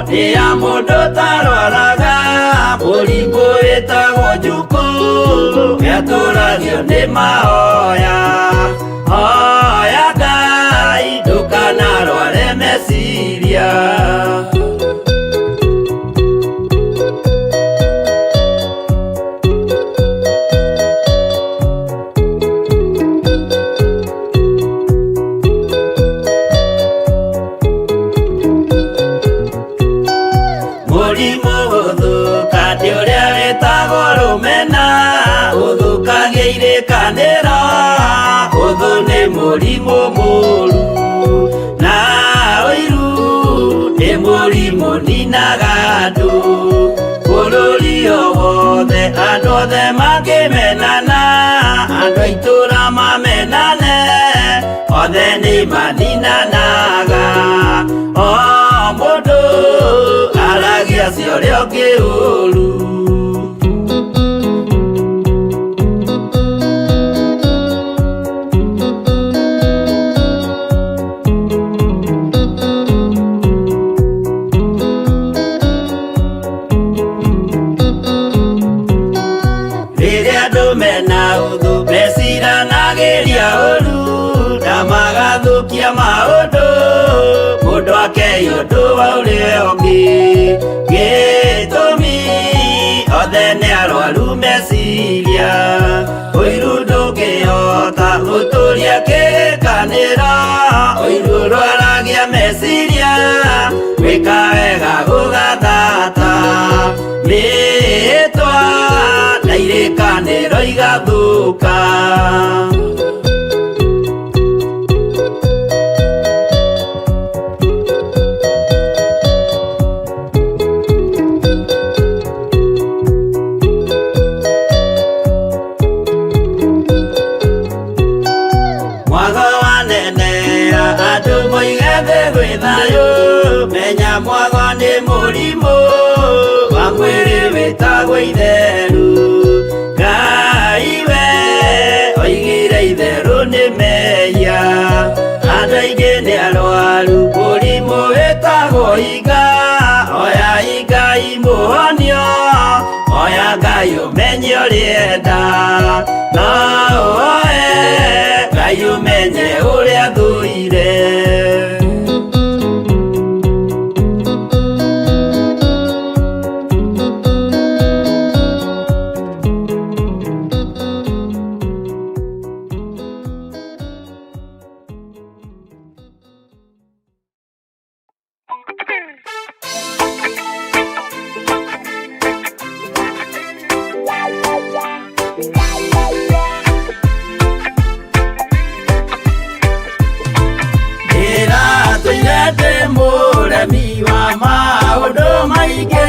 Nĩ ya mũndũ tarwaraga mũrimũ wĩtagwo njukũ, nĩatũragio nĩ mahoya. Hoya Ngai ndũkanarware meciria. Mũrimũ gũthũka nĩ ũrĩa wĩtagwo rũmena, ũthũkagia irĩkanĩro, ũthũ nĩ mũrimũ mũru, na ũiru nĩ mũrimũ ninaga andũ. Bũrũri o wothe andũ othe mangĩmenana, andũ a itũũra mamenane, othe nĩ maninanaga. O mũndũ aragia cia ũrĩa ũngĩ ũru. Rĩrĩa andũ mena ũthũ meciranagĩria ũru, na magathũkia maũndũ, mũndũ akei ũndũ wa ũrĩa ũngĩ. Gĩtũmi othe nĩ arwaru meciria, ũiru ndũngĩhota gũtũria kĩrĩkanĩro, ũiru ũrwaragia meciria, gwĩka wega gũgathata, mĩĩtwa na irĩkanĩro igathũka. Mwago wanenea andũ moige thĩ gwĩ thayũ, menya mwago nĩ mũrimũ wa mwĩrĩ wĩtagwo itheru. Ngai we oigire itherũ nĩ mehia, andũ aingĩ nĩ arwaru mũrimũ wĩtagwo iga, oya Ngai mũhonio, oya Ngai ũmenye ũrĩa enda, no ũoe Ngai ũmenye ũrĩa thũire. Ndĩratũire ndĩ mũremi wa maũndũ maingĩ,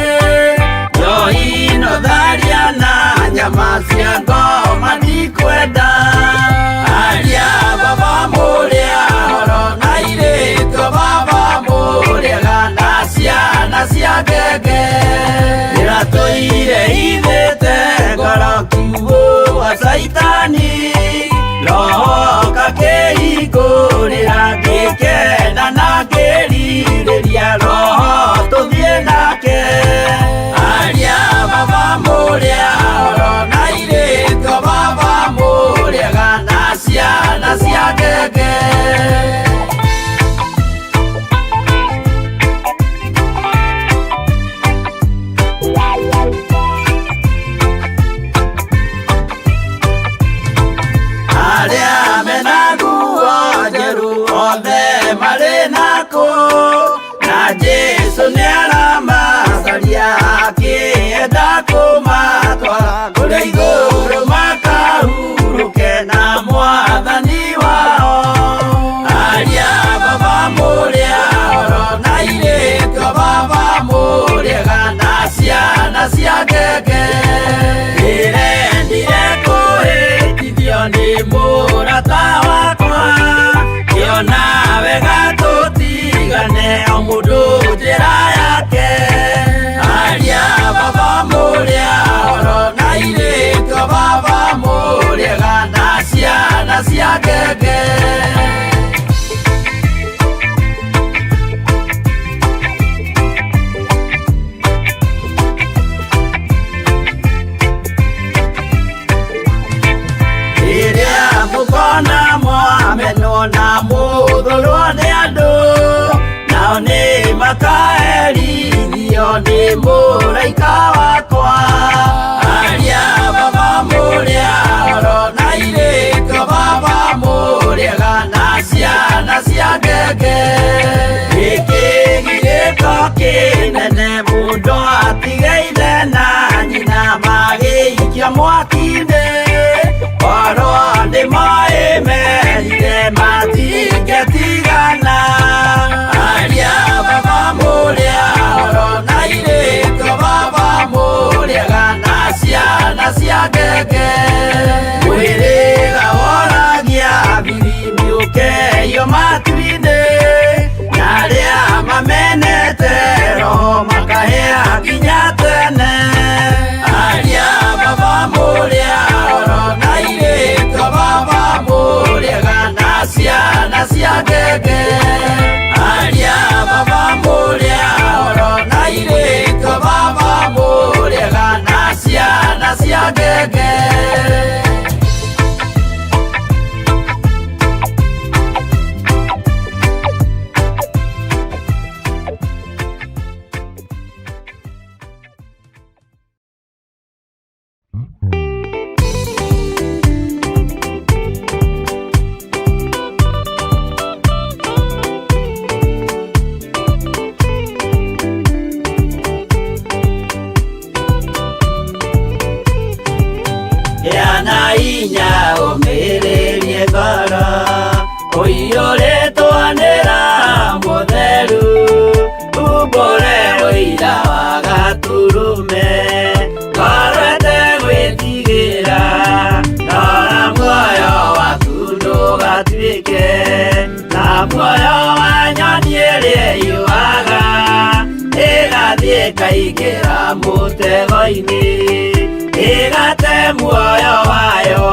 njohi no tharia na nyama cia ngoma ndikwenda. Aria baba mũrĩa horo na irĩtwo baba mũrĩega na ciana cia ngenge. Ndĩratũire ithĩte ngoro kiugo wa caitani, roho kakĩhingũrĩra ngĩkena na ngĩrirĩria roho tũthiĩ nake. Aria baba mũrĩa horo na irĩtwo baba mũrĩega na ciana cia ngenge. Arĩa mena nguo njerũ othe marĩ nakũ, na Jesũ nĩaramacaria akĩenda kũmatwara kũrĩa igũrũ makahurũke na mwathani wao. Aria baba mũrĩa horo na irĩtwo baba mũrĩega na ciana cia ngenge. Ndĩrendire kũhĩtithio nĩ mũrata wakwa, ngĩona wega tũtigane o mũndũ njĩra yake. Aria baba mũrĩa horo na irĩtwo baba mũrĩega na ciana cia ngenge. Tene mũndũ atige ithe na nyina magĩikia mwaki-inĩ. Korwo nĩ moĩ merire matingĩtigana. Aria baba mũrĩa oro na airĩtu baba mũrĩega na ciana cia ngenge. Mwĩrĩga woragia biribiri ũkeio matu-inĩ. Na arĩa mamenete roho makahĩa nginya tene. Aria baba mũrĩa oro na airĩtu baba mũrĩega na ciana cia ngenge. Aria baba mũrĩa oro na airĩtu baba mũrĩega na ciana cia ngenge. Gĩa na hinya ũmĩrĩrie ngoro ũiyũrĩtwo nĩ Roho Mũtheru umbũre ũira wa Gatũrũme ngoro ĩtegwĩtigĩra rora muoyo waku ndũgatuĩke ta muoyo wa nyoni ĩrĩa ĩyũaga ĩgathiĩ ĩkaingĩra mũtego-inĩ ĩgate muoyo wayo.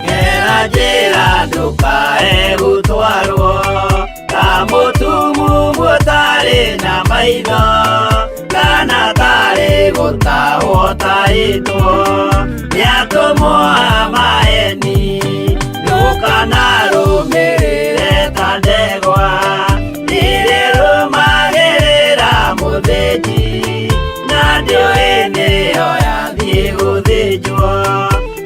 Gera njĩra ndũkae gũtwarwo ta mũtumumu ũtarĩ na maitho kana tarĩ gũtahwo tahĩtwo nĩ atũmwo a maeni ndũkanarũmĩrĩre ta ndegwa irĩrũmagĩrĩra mũthĩnji na ndĩũĩ nĩyo yathiĩ gũthĩnjwo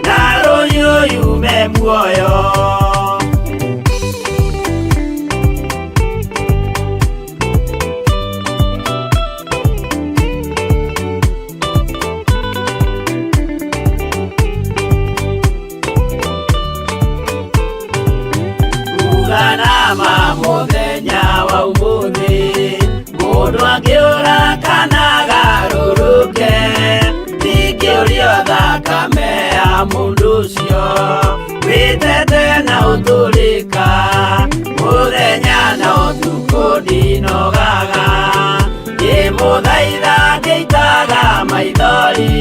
na rũhiũ yume muoyo. Uga na ma mũthenya wa ũmũthĩ mũndũ angĩũra kana agarũrũke ndingĩũrio thakame ya mũndũ ũcio wĩtete na ũtũrĩka mũthenya na ũtukũ ndinogaga ngĩmũthaitha ngĩitaga maithori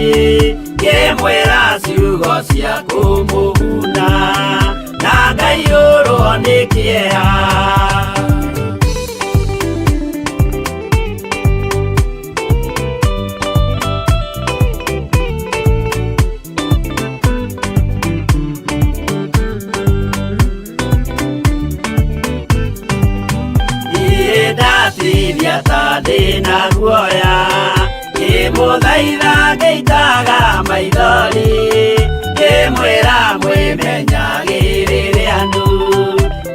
ngĩmwĩra ciugo cia kũmũguna na ngaiyũrwo nĩ kĩeha. Niĩ ndatithia ta ndĩna guoya ngĩmũthaitha ngĩitaga maithori ngĩmwĩra mwĩmenyagĩrĩre andũ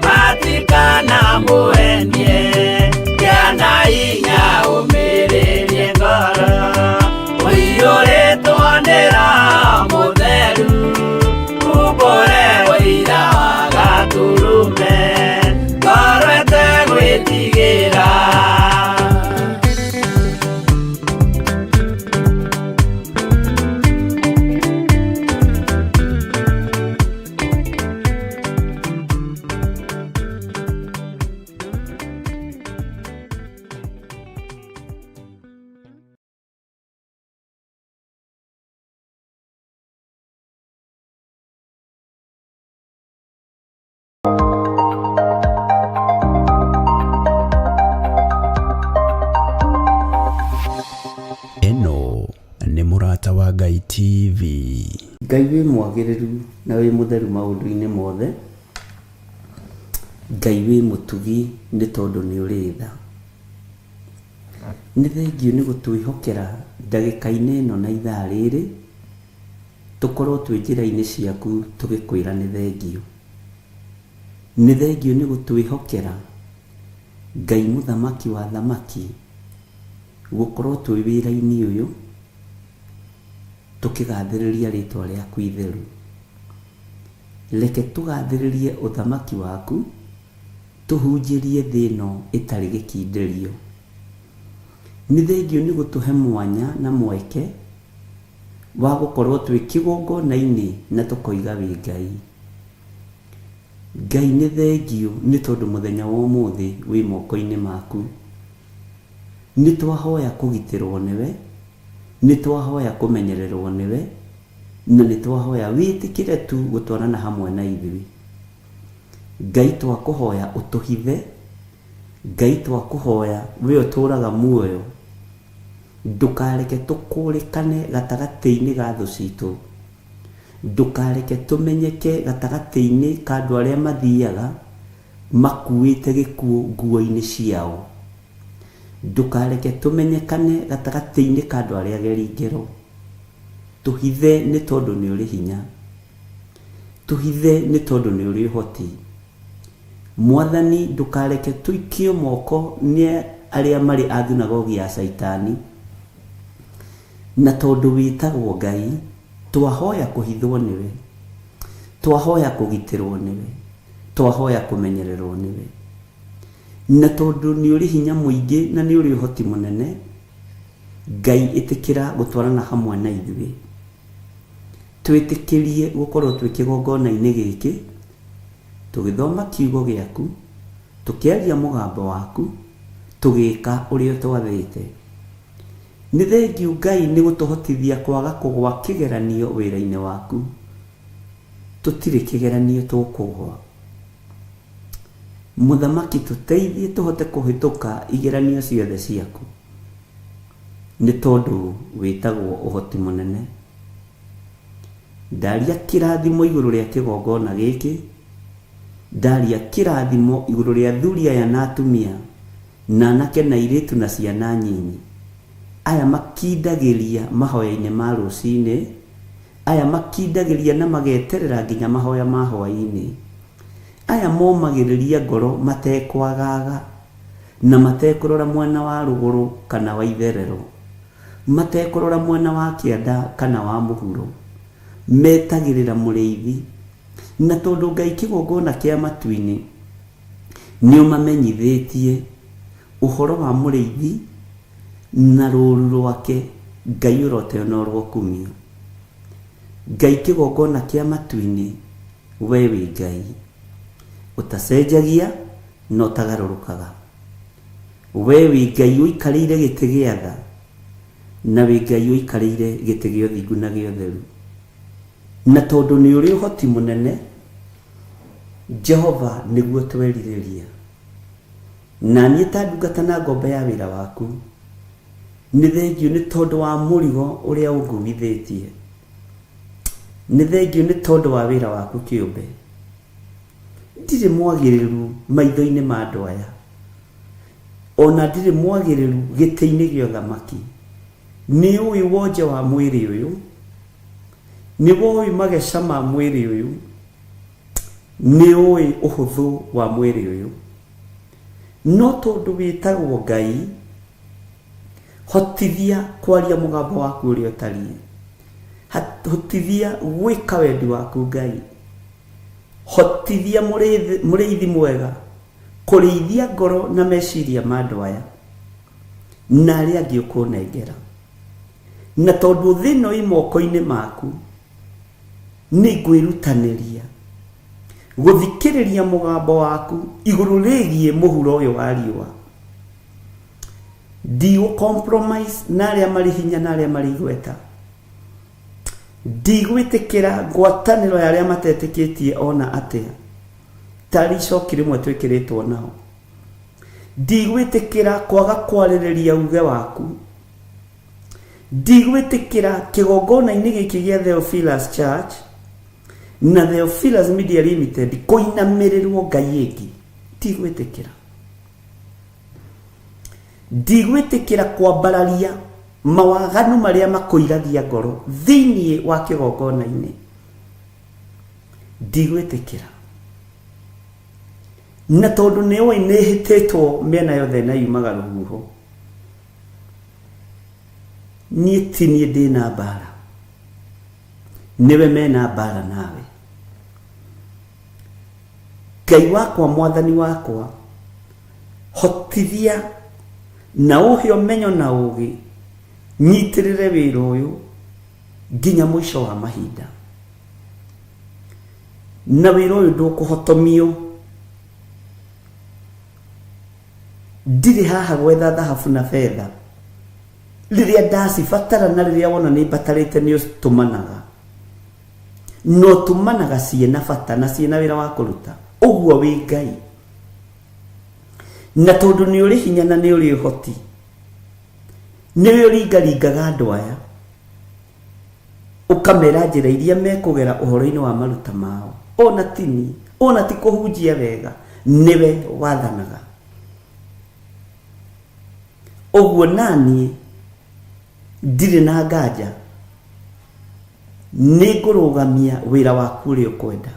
matikanamũhenie gĩa na hinya ũmĩrĩrie ngoro ũiyũrĩtwo nĩ Roho Mũtheru umbũre ũira wa Gatũrũme ngoro ĩtegwĩtigĩra. Ĩno nĩ Mũrata wa Ngai TV. Ngai wĩ mwagĩrĩru na wĩ mũtheru maũndũ-inĩ mothe. Ngai wĩ mũtugi nĩ tondũ nĩ ũrĩ tha. Nĩ thengiũ nĩ gũtwĩhokera ndagĩka-inĩ ĩno na ithaa rĩrĩ, tũkorwo twĩ njĩra-inĩ ciaku tũgĩkwĩra nĩ thengiũ. Nĩ thengiũ nĩ gũtwĩhokera Ngai mũthamaki wa athamaki, gũkorwo twĩ wĩra-inĩ ũyũ, tũkĩgathĩrĩria rĩtwa rĩaku itheru. Reke tũgathĩrĩrie ũthamaki waku, tũhunjĩrie thĩ ĩno ĩtarĩ gĩkindĩrio. Nĩ thengiũ nĩ gũtũhe mwanya na mweke wa gũkorwo twĩ kĩgongona-inĩ na tũkoiga wĩ Ngai. Ngai nĩ thengiũ nĩ tondũ mũthenya wa ũmũthĩ wĩ moko-inĩ maku. Nĩ twahoya kũgitĩrwo nĩwe, nĩ twahoya kũmenyererwo nĩwe, na nĩ twahoya wĩtĩkĩre tu gũtwarana hamwe na ithuĩ. Ngai twakũhoya ũtũhithe, Ngai twakũhoya we ũtũraga muoyo, ndũkareke tũkũrĩkane gatagatĩ-inĩ ga thũ citũ. Ndũkareke tũmenyeke gatagatĩ-inĩ ka andũ arĩa mathiaga makuĩte gĩkuũ nguo-inĩ ciao. Ndũkareke tũmenyekane gatagatĩ-inĩ ka andũ arĩa ageri ngero. Tũhithe nĩ tondũ nĩ ũrĩ hinya. Tũhithe nĩ tondũ nĩ ũrĩ ũhoti. Mwathani ndũkareke tũikio moko nĩ arĩa marĩ a thunagogi ya Caitani. Na tondũ wĩtagwo Ngai, twahoya kũhithwo nĩwe, twahoya kũgitĩrwo nĩwe, twahoya kũmenyererwo nĩwe. Na tondũ nĩ ũrĩ hinya mũingĩ na nĩ ũrĩ ũhoti mũnene, Ngai ĩtĩkĩra gũtwarana hamwe na ithuĩ. Twĩtĩkĩrie gũkorwo twĩ kĩgongona-inĩ gĩkĩ, tũgĩthoma kiugo gĩaku, tũkĩaria mũgambo waku, tũgĩka ũrĩa ũtwathĩte. Nĩ thengiũ Ngai nĩ gũtũhotithia kwaga kũgwa kĩgeranio wĩra-inĩ waku. Tũtirĩ kĩgeranio tũkũgwa. Mũthamaki tũteithie tũhote kũhĩtũka igeranio ciothe ciaku. Nĩ tondũ wĩtagwo ũhoti mũnene. Ndaria kĩrathimo igũrũ rĩa kĩgongona gĩkĩ, ndaria kĩrathimo igũrũ rĩa athuri aya na atumia, na anake na airĩtu na ciana nyinyi, aya makindagĩria mahoya-inĩ ma rũcinĩ, aya makindagĩria na mageterera nginya mahoya ma hwaĩ-inĩ, aya momagĩrĩria ngoro matekwagaga na matekũrora mwena wa rũgũrũ kana wa itherero, matekũrora mwena wa kĩanda kana wa mũhuro, metagĩrĩra mũrĩithi. Na tondũ Ngai kĩgongona kĩa matu-inĩ nĩ ũmamenyithĩtie ũhoro wa mũrĩithi na rũũru rwake, Ngai ũroteo na ũrokumio. Ngai kĩgongona kĩa matu-inĩ, we wĩ Ngai ũtacenjagia na ũtagarũrũkaga. We wĩ Ngai ũikarĩire gĩtĩ gĩa tha, na wĩ Ngai ũikarĩire gĩtĩ gĩa ũthingu na gĩa ũtheru. Na tondũ nĩ ũrĩ ũhoti mũnene, Jehova nĩguo twerirĩria. Na niĩ ta ndungata na ngombo ya wĩra waku, nĩ thengiũ nĩ tondũ wa mũrigo ũrĩa ũnguithĩtie. Nĩ thengiũ nĩ tondũ wa wĩra waku kĩũmbe. Ndirĩ mwagĩrĩru maitho-inĩ ma andũ aya, o na ndirĩ mwagĩrĩru gĩtĩ-inĩ gĩa ũthamaki. Nĩ ũĩ wonje wa mwĩrĩ ũyũ, nĩ woĩ mageca ma mwĩrĩ ũyũ, nĩ ũĩ ũhũthũ wa mwĩrĩ ũyũ. No tondũ wĩtagwo Ngai, hotithia kwaria mũgambo waku ũrĩa ũtariĩ. Hotithia gwĩka wendi waku Ngai. Hotithia mũrĩithi mwega kũrĩithia ngoro na meciria ma andũ aya na arĩa angĩ ũkũnengera. Na tondũ thĩ ĩno ĩ moko-inĩ maku, nĩ ngwĩrutanĩria gũthikĩrĩria mũgambo waku igũrũ rĩgiĩ mũhuro ũyũ wa riũa. Ndigũ compromise na arĩa marĩ hinya na arĩa marĩ igweta. Ndigwĩtĩkĩra ngwatanĩro ya arĩa matetĩkĩtie ona atĩa, tarĩ icoki rĩmwe twĩkĩrĩtwo nao. Ndigwĩtĩkĩra kwaga kwarĩrĩria uge waku. Ndigwĩtĩkĩra kĩgongona-inĩ gĩkĩ gĩa Theophilus Church na Theophilus Media Limited kũinamĩrĩrwo ngai ĩngĩ. Ndigwĩtĩkĩra. Ndigwĩtĩkĩra kwambararia mawaganu marĩa makũiragia ngoro thĩinĩ wa kĩgongona-inĩ. Ndigwĩtĩkĩra. Na tondũ nĩ ũĩ nĩ hĩtĩtwo mĩena yothe na yumaga rũhuho. Niĩ ti niĩ ndĩna mbara. Nĩwe mena mbara nawe. Ngai wakwa mwathani wakwa hotithia na ũhe ũmenyo na ũgĩ nyitĩrĩre wĩra ũyũ nginya mũico wa mahinda na wĩra ũyũ ndũkũhotomio ndirĩ haha gwetha thahabu na betha rĩrĩa ndacibatara na rĩrĩa wona nĩ mbatarĩte nĩ ũtũmanaga no tũmanaga ciĩna bata na ciĩna wĩra wa kũruta ũguo wĩ Ngai na tondũ nĩ ũrĩ hinya na nĩ ũrĩ ũhoti nĩwe ũringaringaga andũ aya ũkamera njĩra iria mekũgera ũhoro-inĩ wa maruta mao ona tini ona ti kũhunjia wega nĩwe wathanaga ũguo naniĩ ndirĩ na nganja nĩ ngũrũgamia wĩra waku ũrĩa ũkwenda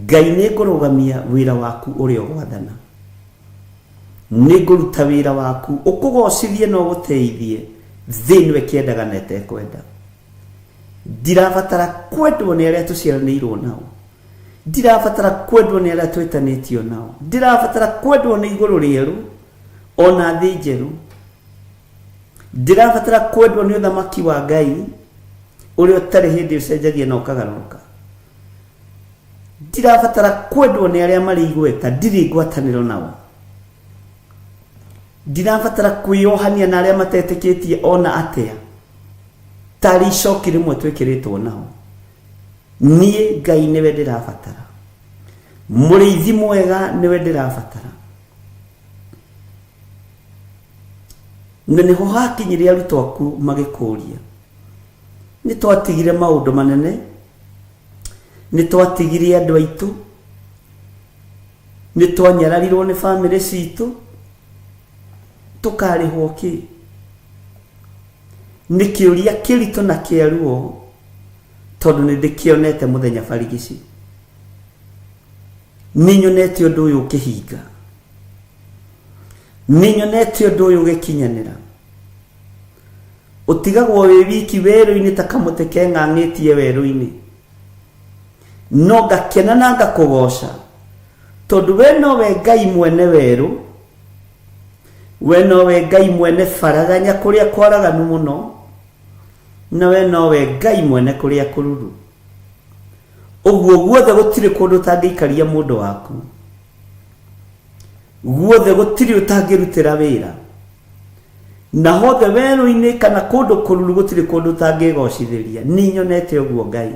Ngai nĩ ngũrũgamia wĩra waku ũrĩa ũgwathana nĩ ngũruta wĩra waku ũkũgocithie na ũgũteithie thĩ ĩno ĩkĩendaga na ĩtekwenda ndirabatara kwendwo nĩ arĩa tũciaranĩirwo nao ndirabatara kwendwo nĩ arĩa twĩtanĩtio nao ndirabatara kwendwo nĩ igũrũ rĩerũ ona thĩ njerũ ndirabatara kwendwo nĩ ũthamaki wa Ngai ũrĩa ũtarĩ hĩndĩ ũcenjagia na ũkagarũrũka ndirabatara kwendwo nĩ arĩa marĩ igweta ndirĩ ngwatanĩro nao ndirabatara kwĩyohania na arĩa matetĩkĩtie ona atĩa tarĩ icoki rĩmwe twĩkĩrĩtwo nao niĩ Ngai nĩwe ndĩrabatara mũrĩithi mwega nĩwe ndĩrabatara na nĩho hakinyire arutwo aku magĩkũria nĩ twatigire maũndũ manene nĩ twatigire andũ aitũ nĩ twanyararirwo nĩ bamĩrĩ citũ tũkarĩhwo kĩ nĩ kĩũria kĩritũ na kĩa ruo tondũ nĩ ndĩkĩonete mũthenya barigici nĩ nyonete ũndũ ũyũ ũkĩhinga nĩ nyonete ũndũ ũyũ ũgĩkinyanĩra ũtigagwo wĩ wiki werũ-inĩ ta kamũtĩ keng'ang'ĩtie werũ-inĩ no ngakena na ngakũgoca tondũ we nowe Ngai mwene werũ we nowe Ngai mwene baraganya kũrĩa kwaraganu mũno na we nowe Ngai mwene kũrĩa kũruru ũguo guothe gũtirĩ kũndũ ũtangĩikaria mũndũ waku guothe gũtirĩ ũtangĩrutĩra wĩra na hothe werũ-inĩ kana kũndũ kũruru gũtirĩ kũndũ ũtangĩgocithĩria nĩ nyonete ũguo Ngai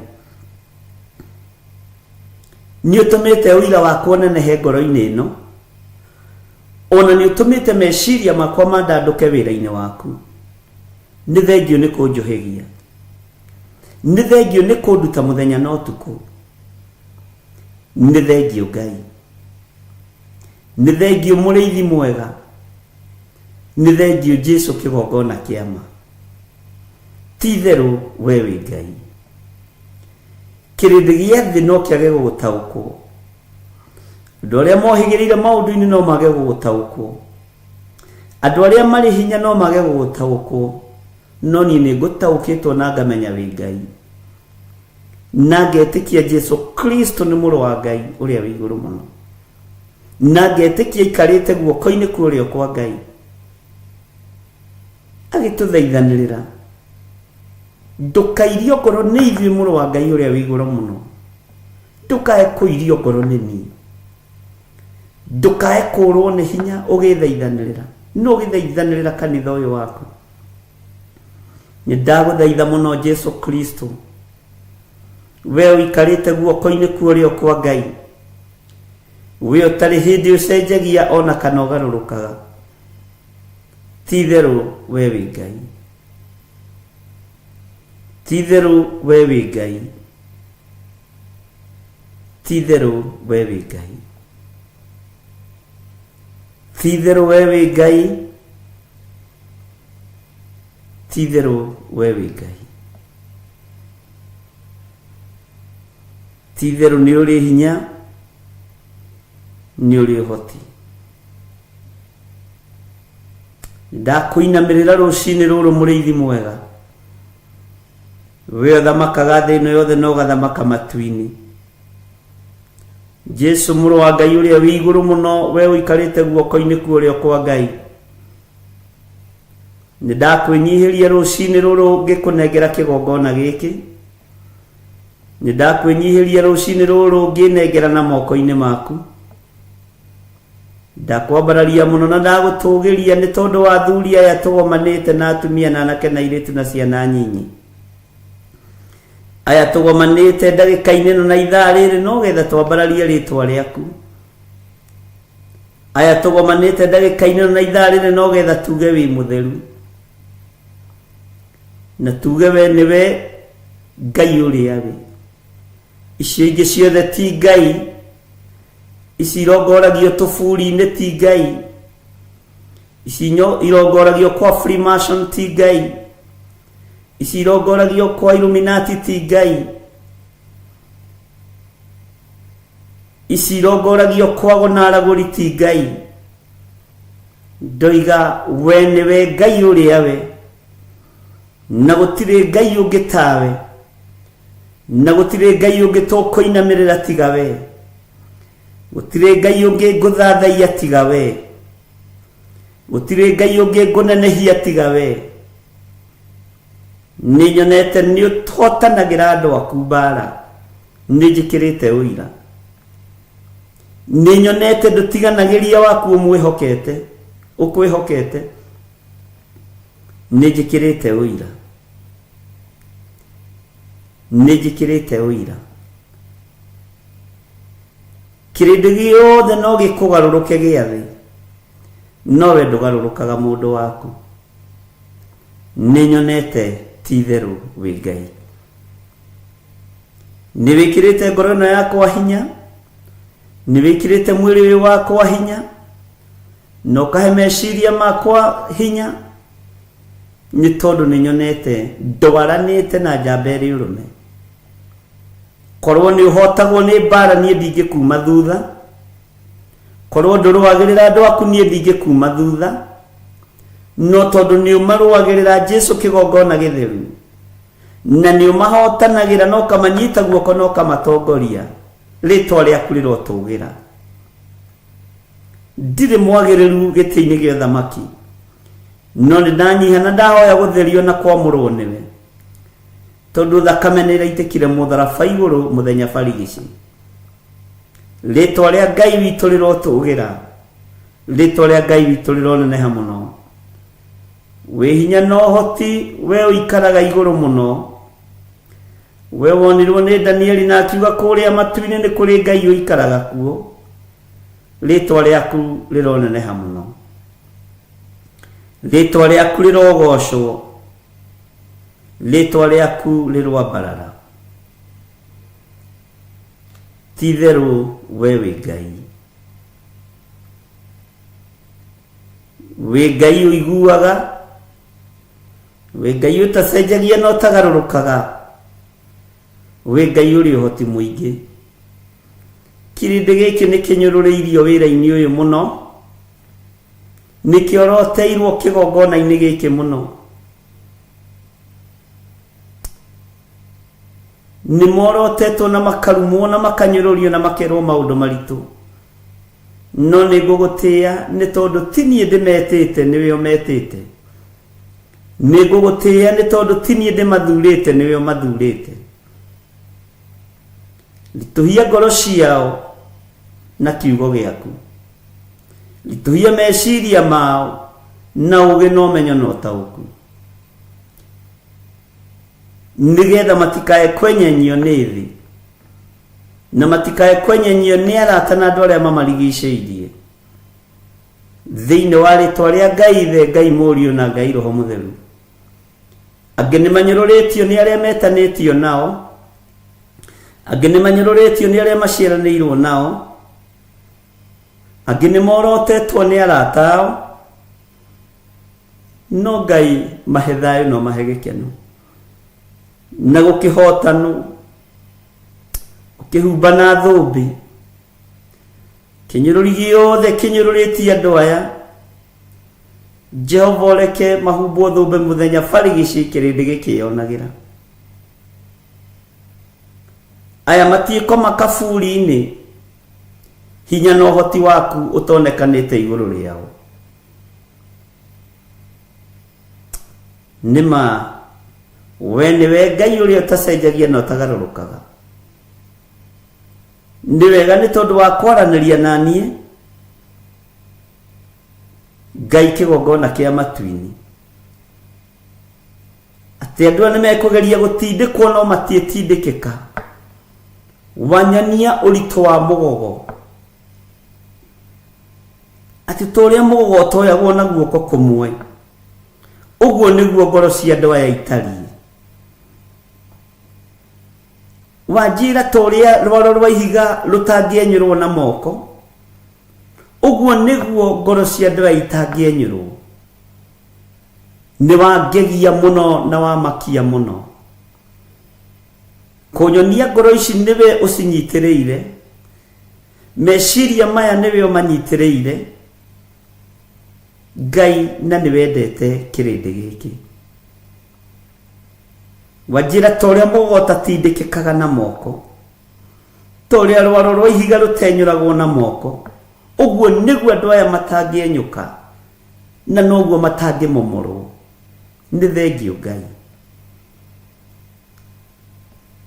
nĩ ũtũmĩte ũira wakwa ũnenehe ngoro-inĩ ĩno ona nĩ ũtũmĩte meciria makwa mandandũke wĩra-inĩ waku nĩ thengiũ nĩ kũnjũhĩgia nĩ thengiũ nĩ kũnduta mũthenya na ũtukũ nĩ thengiũ Ngai nĩ thengiũ mũrĩithi mwega nĩ thengiũ Jesu kĩgongona kĩa ma ti itherũ we wĩ Ngai kĩrĩndĩ gĩa thĩ no kĩage gũgũtaũkwo andũ arĩa mohĩgĩrĩire maũndũ-inĩ no mage gũgũtaũkwo andũ arĩa marĩ hinya no mage gũgũtaũkwo no niĩ nĩ ngũtaũkĩtwo na ngamenya wĩ Ngai na ngetĩkia Jesu Kristo nĩ mũrũ wa Ngai ũrĩa wĩ igũrũ mũno na ngetĩkia aikarĩte guoko-inĩ kwa ũrĩo kwa Ngai agĩtũthaithanĩrĩra ndũkairio ngoro nĩ ithuĩ mũrũ wa Ngai ũrĩa wĩ igũrũ mũno ndũkae kũirio ngoro nĩ niĩ ndũkae kũrwo nĩ hinya ũgĩthaithanĩrĩra no ũgĩthaithanĩrĩra kanitha ũyũ waku nĩ ndagũthaitha mũno Jesu Kristo we ũikarĩte guoko-inĩ kwa ũrĩo kwa Ngai we ũtarĩ hĩndĩ ũcenjagia ona kana ũgarũrũkaga ti itherũ we wĩ Ngai ti itherũ we wĩ Ngai ti itherũ we wĩ Ngai. Ti-itherũ we wĩ Ngai, ti-itherũ we wĩ Ngai. Ti-itherũ nĩ ũrĩ hinya, nĩ ũrĩ ũhoti. Ndakũinamĩrĩra rũcinĩ rũrũ mũrĩithi mwega. We ũthamakaga thĩ ĩno yothe na ũgathamaka matu-inĩ. Jesu mũrũ wa Ngai ũrĩa wĩ igũrũ mũno, we ũikarĩte guoko-inĩ kwa ũrĩo kwa Ngai. Nĩ ndakwĩnyihĩria rũcinĩ rũrũ ngĩkũnengera kĩgongona gĩkĩ. Nĩ ndakwĩnyihĩria rũcinĩ rũrũ ngĩnengera na moko-inĩ maku. Ndakwambararia mũno na ndagũtũgĩria nĩ tondũ wa athuri aya tũgomanĩte na atumia na anake na airĩtu na ciana nyinyi. Aya tũgomanĩte ndagĩka-inĩ ĩno na ithaa rĩrĩ no getha twambararie rĩtwa rĩaku. Aya tũgomanĩte ndagĩka-inĩ ĩno na ithaa rĩrĩ no getha tuge wĩ mũtheru. Na tuge we nĩwe Ngai ũrĩa wĩ. Icio ingĩ ciothe ti Ngai. Ici irongoragio tũburi-inĩ ti Ngai. Ici irongoragio kwa Freemason ti Ngai. Ici irongoragio kwa Illuminati ti Ngai. Ici irongoragio kwa ago na aragũri ti Ngai. Ndoiga we nĩwe Ngai ũrĩa we, na gũtirĩ Ngai ũngĩ tawe, na gũtirĩ Ngai ũngĩ tũkũinamĩrĩra tiga we, gũtirĩ Ngai ũngĩ ngũthathaiya tiga we, gũtirĩ Ngai ũngĩ ngũnenehia tiga we. Nĩ nyonete nĩ ũhotanagĩra andũ aku mbara, nĩ njĩkĩrĩte ũira. Nĩ nyonete ndũtiganagĩria waku ũmwĩhokete, ũkwĩhokete. Nĩ njĩkĩrĩte ũira. Nĩ njĩkĩrĩte ũira. Kĩrĩndĩ gĩothe no gĩkũgarũrũke gĩa thĩ, no we ndũgarũrũkaga mũndũ waku. Nĩ nyonete ti itherũ wĩ Ngai. Nĩ wĩkĩrĩte ngoro ĩno yakwa hinya, nĩ wĩkĩrĩte mwĩrĩ ũyũ wakwa hinya, na ũkahe meciria makwa hinya, nĩ tondũ nĩ nyonete ndwaranĩte na njamba ĩrĩ ũrũme. Korwo nĩ ũhotagwo nĩ mbara niĩ ndingĩkuma thutha, korwo ndũrũagĩrĩra andũ aku niĩ ndingĩkuma thutha, no tondũ nĩ ũmarũagĩrĩra Jesu kĩgongona gĩtheru, na nĩ ũmahotanagĩra na ũkamanyita guoko na ũkamatongoria, rĩtwa rĩaku rĩrotũgĩra. Ndirĩ mwagĩrĩru gĩtĩ-inĩ gĩa ũthamaki, no nĩ ndanyiha na ndahoya gũtherio na kwamũrwo nĩwe, tondũ thakame nĩ ĩraitĩkire mũtharaba igũrũ mũthenya barigici. Rĩtwa rĩa Ngai witũ rĩrotũgĩra, rĩtwa rĩa Ngai witũ rĩroneneha mũno. Wĩ hinya na ũhoti, we ũikaraga igũrũ mũno. We wonirwo nĩ Danieli na akiuga kũrĩa matu-inĩ nĩ kũrĩ Ngai ũikaraga kuo. Rĩtwa rĩaku rĩroneneha mũno. Rĩtwa rĩaku rĩrogocwo. Rĩtwa rĩaku rĩroambarara. Ti-itherũ we wĩ Ngai. Wĩ Ngai ũiguaga, wĩ Ngai ũtacenjagia na ũtagarũrũkaga, wĩ Ngai ũrĩ ũhoti mũingĩ. Kĩrĩndĩ gĩkĩ nĩ kĩnyũrũrĩirio wĩra-inĩ ũyũ mũno, nĩ kĩoroteirwo kĩgongona-inĩ gĩkĩ mũno. Nĩ morotetwo na makarumwo na makanyũrũrio na makerwo maũndũ maritũ. No nĩ ngũgũtĩĩa nĩ tondũ ti niĩ ndĩmetĩte, nĩwe ũmetĩte. Nĩ ngũgũtĩĩa nĩ tondũ ti niĩ ndĩmathurĩte, nĩwe ũmathurĩte. Ritũhia ngoro ciao na kiugo gĩaku. Ritũhia meciria mao na ũũgĩ na ũmenyo na ũtaũku. Nĩgetha matikae kwenyenyio nĩ thĩ, na matikae kwenyenyio nĩ arata na andũ arĩa mamarigicĩirie. Thĩinĩ wa rĩtwa rĩa Ngai Ithe, Ngai Mũriũ na Ngai Roho Mũtheru. Angĩ nĩ manyũrũrĩtio nĩ arĩa metanĩtio nao, angĩ nĩ manyũrũrĩtio nĩ arĩa maciaranĩirwo nao. Angĩ nĩ morotetwo nĩ arata ao, no Ngai mahe thayũ no mahe gĩkeno na gũkĩhotanwo, ũkĩhumba na thũmbĩ. Kĩnyũrũri gĩothe kĩnyũrũrĩtie andũ aya, Jehova ũreke mahumbwo thũmbĩ mũthenya barigicĩ kĩrĩndĩ gĩkĩyonagĩra. Aya matiĩkoma kaburi-inĩ, hinya na ũhoti waku ũtonekanĩte igũrũ rĩao. Nĩ ma we nĩwe Ngai ũrĩa ũtacenjagia na ũtagarũrũkaga. Nĩ wega nĩ tondũ wa kwaranĩria na niĩ, Ngai kĩgongona kĩa matu-inĩ. Atĩ andũ aya nĩmekũgeria gũtindĩkwo no matiĩtindĩkĩka. Wanyonia ũritũ wa mũgogo. Atĩ ta ũrĩa mũgogo ũtoyagwo na guoko kũmwe, ũguo nĩguo ngoro cia andũ aya itariĩ. Wanjĩra ta ũrĩa rwaro rwa ihiga rũtangĩenyũrwo na moko, ũguo nĩguo ngoro cia andũ aya itangĩenyũrwo. Nĩ wangegia mũno na wamakia mũno. Kũnyonia ngoro ici nĩwe ũcinyitĩrĩire, meciria maya nĩwe ũmanyitĩrĩire, Ngai, na nĩwendete kĩrĩndĩ gĩkĩ. Wanjĩra ta ũrĩa mũgogo ũtatindĩkĩkaga na moko, ta ũrĩa rwaro rwa ihiga rũtenyũragwo na moko, ũguo nĩguo andũ aya matangĩenyũka, na noguo matangĩmomorwo. Nĩ thengiũ Ngai.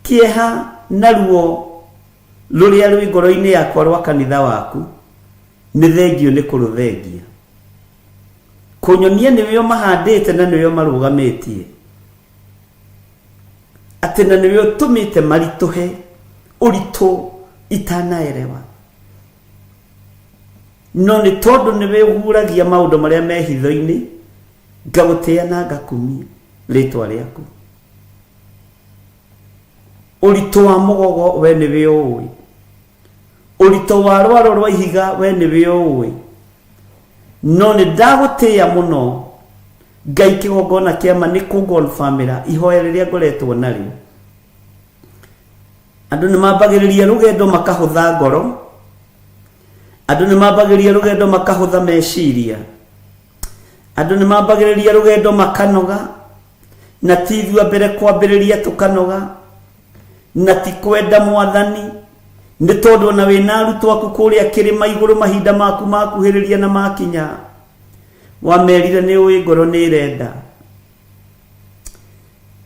Kĩeha na ruo rũrĩa rwĩ ngoro-inĩ yakwa rwa kanitha waku, nĩ thengiũ nĩ kũrũthengia. Kũnyonia nĩwe ũmahandĩte na nĩwe ũmarũgamĩtie, atĩ na nĩwe ũtũmĩte maritũhe ũritũ itanaerewa. No nĩ tondũ nĩwe ũguũragia maũndũ marĩa me hitho-inĩ, ngagũtĩa na ngakumia rĩtwa rĩaku. Ũritũ wa mũgogo we nĩwe ũũĩ, ũritũ wa rwaro rwa ihiga we nĩwe ũũĩ. No nĩ ndagũtĩa mũno Ngai, kĩgongona kĩa ma nĩ kũngonbamĩra ihoya rĩrĩa ngoretwo narĩo. Andũ nĩ mambagĩrĩria rũgendo makahũtha ngoro, andũ nĩ mambagĩrĩria rũgendo makahũtha meciria, andũ nĩ mambagĩrĩria rũgendo makanoga, na ti ithuĩ a mbere kwambĩrĩria tũkanoga, na ti kwenda Mwathani, nĩ tondũ ona wĩna arutwo aku kũrĩa kĩrĩma igũrũ mahinda maku makuhĩrĩria na makinya, wamerire nĩ ũĩ ngoro nĩ ĩrenda.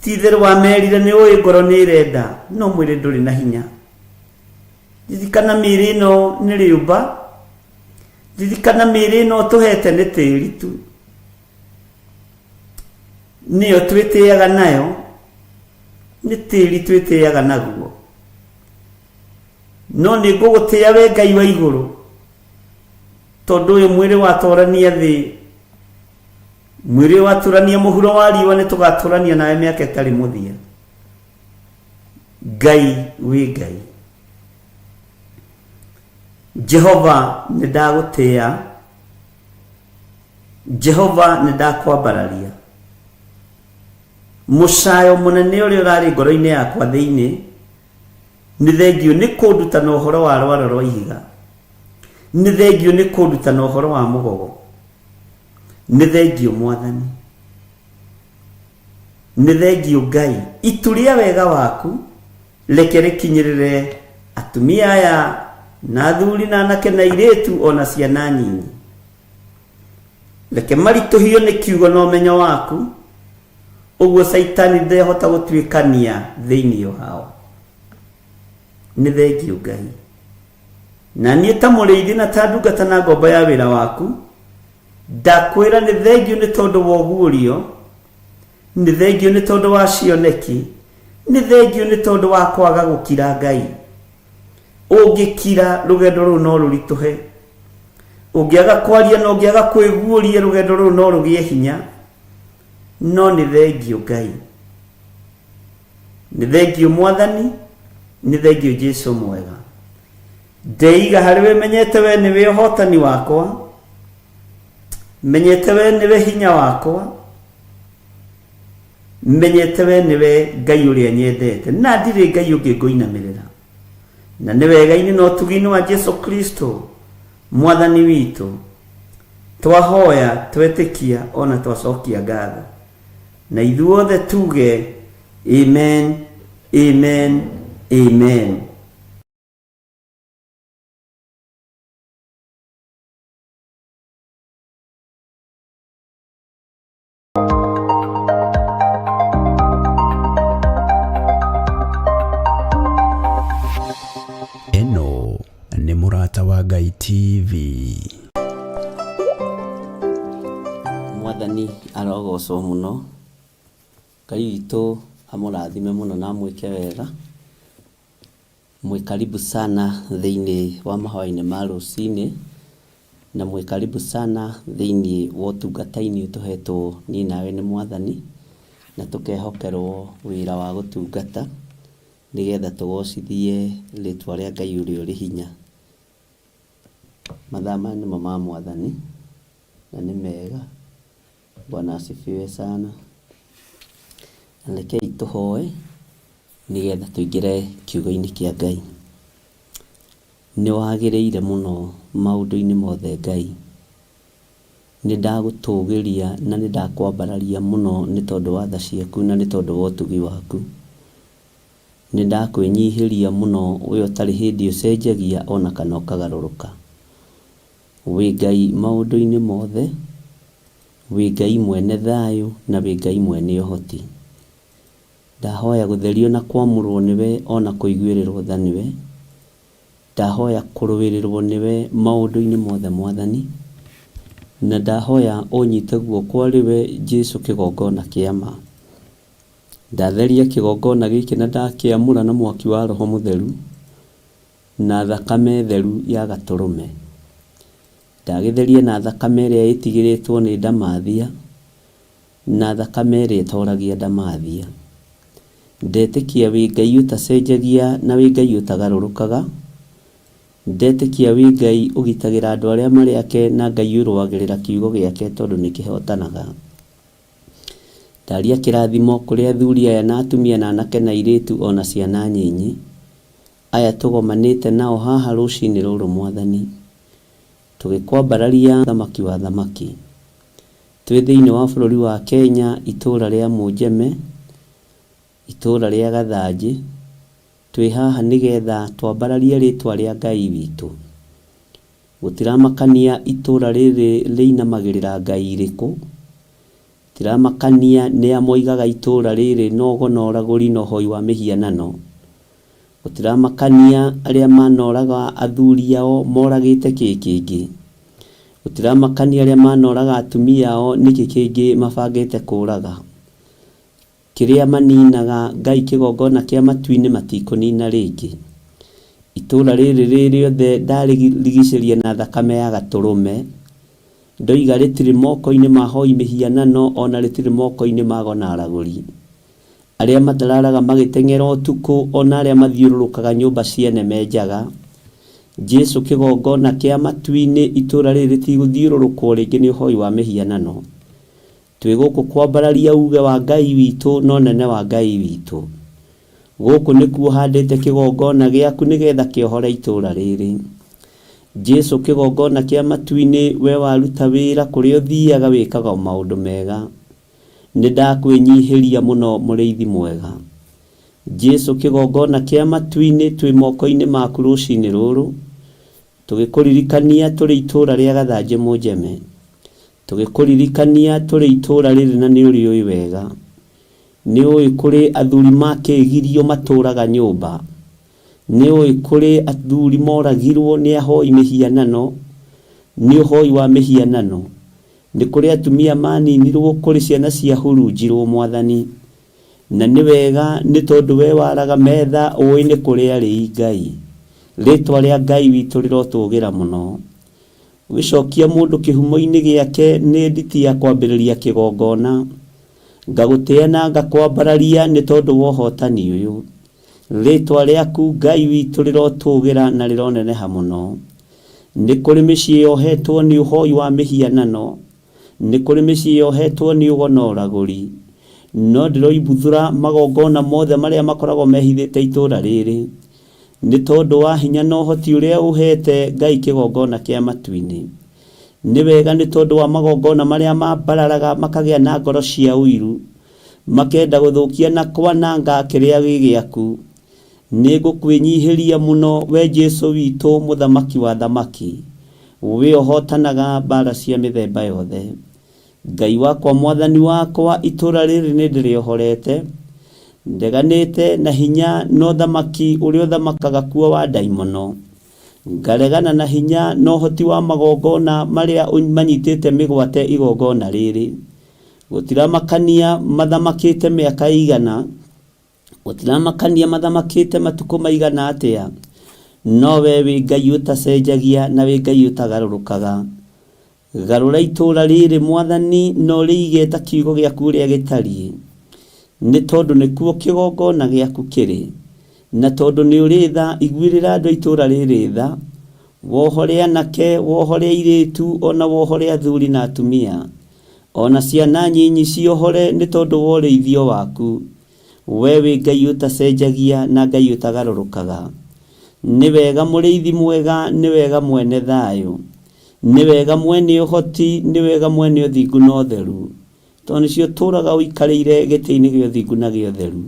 Ti itherũ wamerire nĩ ũĩ ngoro nĩ ĩrenda, no mwĩrĩ ndũrĩ na hinya. Ririkana mĩĩrĩ ĩno nĩ rĩũmba, ririkana mĩĩrĩ ĩno ũtũhete nĩ tĩri tu, nĩyo twĩtĩaga nayo, nĩ tĩri twĩtĩaga naguo. No nĩ ngũgũtĩa we Ngai wa igũrũ, tondũ ũyũ mwĩrĩ watũrania thĩ, mwĩrĩ ũyũ watũrania mũhuro wa riũa, nĩ tũgatũrania nawe mĩaka ĩtarĩ mũthia. Ngai wĩ Ngai. Jehova nĩ ndagũtĩa, Jehova nĩ ndakwambararia. Mũcayo mũnene ũrĩa ũrarĩ ngoro-inĩ yakwa thĩinĩ, nĩ thengiũ nĩ kũndutana ũhoro wa rwaro rwa ihiga, nĩ thengiũ nĩ kũndutana ũhoro wa mũgogo, nĩ thengiũ Mwathani, nĩ thengiũ Ngai. Itu rĩa wega waku reke rĩkinyĩrĩre atumia aya na athuri na anake na airĩtu o na ciana nyinyi. Reke maritũhio nĩ kiugo na ũmenyo waku, ũguo Caitani ndehota gũtuĩkania thĩinĩ wao. Nĩ thengiũ Ngai. Na niĩ ta mũrĩithi na ta ndungata na ngombo ya wĩra waku, ndakwĩra nĩ thengiũ nĩ tondũ wa ũguũrio, nĩ thengiũ nĩ tondũ wa cioneki, nĩ thengiũ nĩ tondũ wa kwaga gũkira Ngai. Ũngĩkira rũgendo rũu no rũritũhe, ũngĩaga kwaria na ũngĩaga kwĩguũria rũgendo rũu no rũgĩe hinya. No nĩ thengiũ Ngai, nĩ thengiũ Mwathani, nĩ thengiũ Jesu mwega. Ndeiga harĩ we menyete we nĩwe ũhotani wakwa, menyete we nĩwe hinya wakwa, menyete we nĩwe Ngai ũrĩa nyendete, na ndirĩ Ngai ũngĩ ngũinamĩrĩra. Na nĩ wega-inĩ na ũtugi-inĩ wa Jesu Kristo Mwathani witũ, twahoya, twetĩkia ona twacokia ngatho. Na ithuothe tuge amen, amen, amen. Ĩno nĩ Mũrata wa Ngai TV. Mwathani arogocwo mũno. Ngai witũ amũrathime mũno na amwĩke wega. Mwĩ karibu sana thĩinĩ wa mahoya-inĩ ma rũcinĩ, na mwĩ karibu sana thĩinĩ wa ũtungata-inĩ ũyũ tũhetwo niĩ nawe nĩ Mwathani, na tũkehokerwo wĩra wa gũtungata, nĩgetha tũgocithie rĩtwa rĩa Ngai ũrĩa ũrĩ hinya. Mathaa maya nĩmo ma Mwathani, na nĩ mega. Bwana asifiwe sana. Na rekei tũhoe nĩgetha tũingĩre kiugo-inĩ kĩa Ngai. Nĩ wagĩrĩire mũno maũndũ-inĩ mothe Ngai. Nĩ ndagũtũgĩria na nĩ ndakwambararia mũno nĩ tondũ wa tha ciaku na nĩ tondũ wa ũtugi waku. Nĩ ndakwĩnyihĩria mũno we ũtarĩ hĩndĩ ũcenjagia ona kana ũkagarũrũka. Wĩ Ngai maũndũ-inĩ mothe, wĩ Ngai mwene thayũ na wĩ Ngai mwene ũhoti. Ndahoya gũtherio na kwamũrwo nĩwe o na kũiguĩrĩrwo tha nĩwe. Ndahoya kũrũĩrĩrwo nĩwe maũndũ-inĩ mothe Mwathani. Na ndahoya ũnyite guoko arĩ we Jesu kĩgongona kĩa ma. Ndatheria kĩgongona gĩkĩ na ndakĩamũra na mwaki wa Roho Mũtheru na thakame theru ya Gatũrũme. Ndagĩtheria na thakame ĩrĩa ĩtigĩrĩtwo nĩ ndamathia na thakame ĩrĩa ĩtoragia ndamathia. Ndetĩkia wĩ Ngai ũtacenjagia na wĩ Ngai ũtagarũrũkaga. Ndetĩkia wĩ Ngai ũgitagĩra andũ arĩa marĩ ake na Ngai ũrũagĩrĩra kiugo gĩake tondũ nĩ kĩhotanaga. Ndaria kĩrathimo kũrĩ athuri aya na atumia na anake na airĩtu o na ciana nyinyi. Aya tũgomanĩte nao haha rũcinĩ rũrũ Mwathani. Tũgĩkwambararia Mũthamaki wa athamaki. Twĩ thĩinĩ wa bũrũri wa Kenya itũũra rĩa Mũnjeme, itũũra rĩa Gathanjĩ, twĩ haha nĩgetha twambararie rĩtwa rĩa Ngai witũ. Gũtiramakania itũũra rĩrĩ rĩinamagĩrĩra Ngai irĩkũ, gũtiramakania nĩa moigaga itũũra rĩrĩ no ũgo na ũragũri na ũhoi wa mĩhianano, Gũtiramakania arĩa manoraga athuri ao moragĩte kĩ kĩngĩ. Gũtiramakania arĩa manoraga atumia ao nĩkĩ kĩngĩ mabangĩte kũraga. Kĩrĩa maninaga Ngai kĩgongona kĩa matu-inĩ matikũnina rĩngĩ. Itũra rĩrĩ rĩ rĩothe ndarĩrigicĩria na thakame ya gatũrũme. Ndoiga rĩtirĩ moko-inĩ ma ahoi mĩhianano ona rĩtirĩ moko-inĩ ma ago na aragũri. Arĩa matararaga magĩteng'era ũtukũ, o na arĩa mathiũrũrũkaga nyũmba ciene me njaga. Jesu kĩgongona kĩa matu-inĩ, itũũra rĩrĩ rĩtigũthiũrũrũkwo rĩngĩ nĩ ũhoi wa mĩhianano. Twĩ gũkũ kwambararia uuge wa Ngai witũ na ũnene wa Ngai witũ. Gũkũ nĩkuo ũhandĩte kĩgongona gĩaku nĩgetha kĩohore itũũra rĩrĩ. Jesu kĩgongona kĩa matu-inĩ, we waruta wĩra kũrĩa ũthiaga wĩkaga o maũndũ mega. Nĩndakwĩnyihĩria mũno mũrĩithi mwega. Jesu kĩgongona kĩa matu-inĩ twĩ moko-inĩ maku rũcinĩ rũrũ, tũgĩkũririkania tũrĩ itũra rĩa Gathanjĩ Mũnjeme, tũgĩkũririkania tũrĩ itũra rĩrĩ na nĩũrĩũĩ wega. Nĩũĩ kũrĩ athuri makĩgirio matũraga nyũmba. Nĩũĩ kũrĩ athuri moragirwo nĩ ahoi mĩhianano, nĩ ũhoi wa mĩhianano. Nĩ kũrĩ atumia maaninirwo, kũrĩ ciana ciahurunjirwo, Mwathani. Na nĩ wega, nĩ tondũ wee waraga metha, ũĩ nĩ kũrĩ arĩi, Ngai. Rĩtwa rĩa Ngai witũ rĩrotũgĩra mũno. Ũgĩcokia mũndũ kĩhumo-inĩ gĩake nĩ nditi ya kwambĩrĩria kĩgongona. Ngagũtĩa na ngakwambararia nĩ tondũ wa ũhotani ũyũ. Rĩtwa rĩaku Ngai witũ rĩrotũgĩra na rĩroneneha mũno. Nĩ kũrĩ mĩciĩ yohetwo nĩ ũhoi wa mĩhianano, nĩ kũrĩ mĩciĩ yohetwo nĩ ũgo na ũragũri. No ndĩroimbuthũra magongona mothe marĩa makoragwo mehithĩte itũũra rĩrĩ, nĩ tondũ wa hinya na ũhoti ũrĩa ũheete Ngai kĩgongona kĩa matu-inĩ. Nĩ wega nĩ tondũ wa magongona marĩa mambararaga makagĩa na ngoro cia ũiru, makenda gũthũkia na kwananga kĩrĩa gĩ gĩaku. Nĩngũkwĩnyihĩria mũno we Jesũ witũ mũthamaki wa athamaki, we ũhotanaga mbara cia mĩthemba yothe. Ngai wakwa mwathani wakwa itũra rĩrĩ nĩndĩrĩohorete, ndeganĩte na hinya na ũthamaki ũrĩa ũthamakaga kuo wa ndaimono, ngaregana na hinya na ũhoti wa magongona marĩa manyitĩte mĩgwate igongona rĩrĩ. Gũtiramakania mathamakĩte mĩaka ĩigana, gũtiramakania mathamakĩte matukũ maigana atĩa, no we wĩ Ngai ũtacenjagia na wĩ Ngai ũtagarũrũkaga. Garũra itũũra rĩrĩ Mwathani na ũrĩige ta kiugo gĩaku ũrĩa gĩtariĩ, nĩ tondũ nĩkuo kĩgongona gĩaku kĩrĩ. Na tondũ nĩ ũrĩ tha, iguĩrĩra andũ a itũũra rĩrĩ tha, wohore anake, wohore airĩtu, o na wohore athuri na atumia, o na ciana nyinyi ciohore nĩ tondũ wa ũrĩithio waku. We wĩ Ngai ũtacenjagia na Ngai ũtagarũrũkaga. Nĩ wega mũrĩithi mwega, nĩ wega mwene thayũ. Nĩ wega mwene ũhoti, nĩ wega mwene ũthingu na ũtheru. Tondũ nĩcio ũtũũraga ũikarĩire gĩtĩ-inĩ gĩa ũthingu na gĩa ũtheru.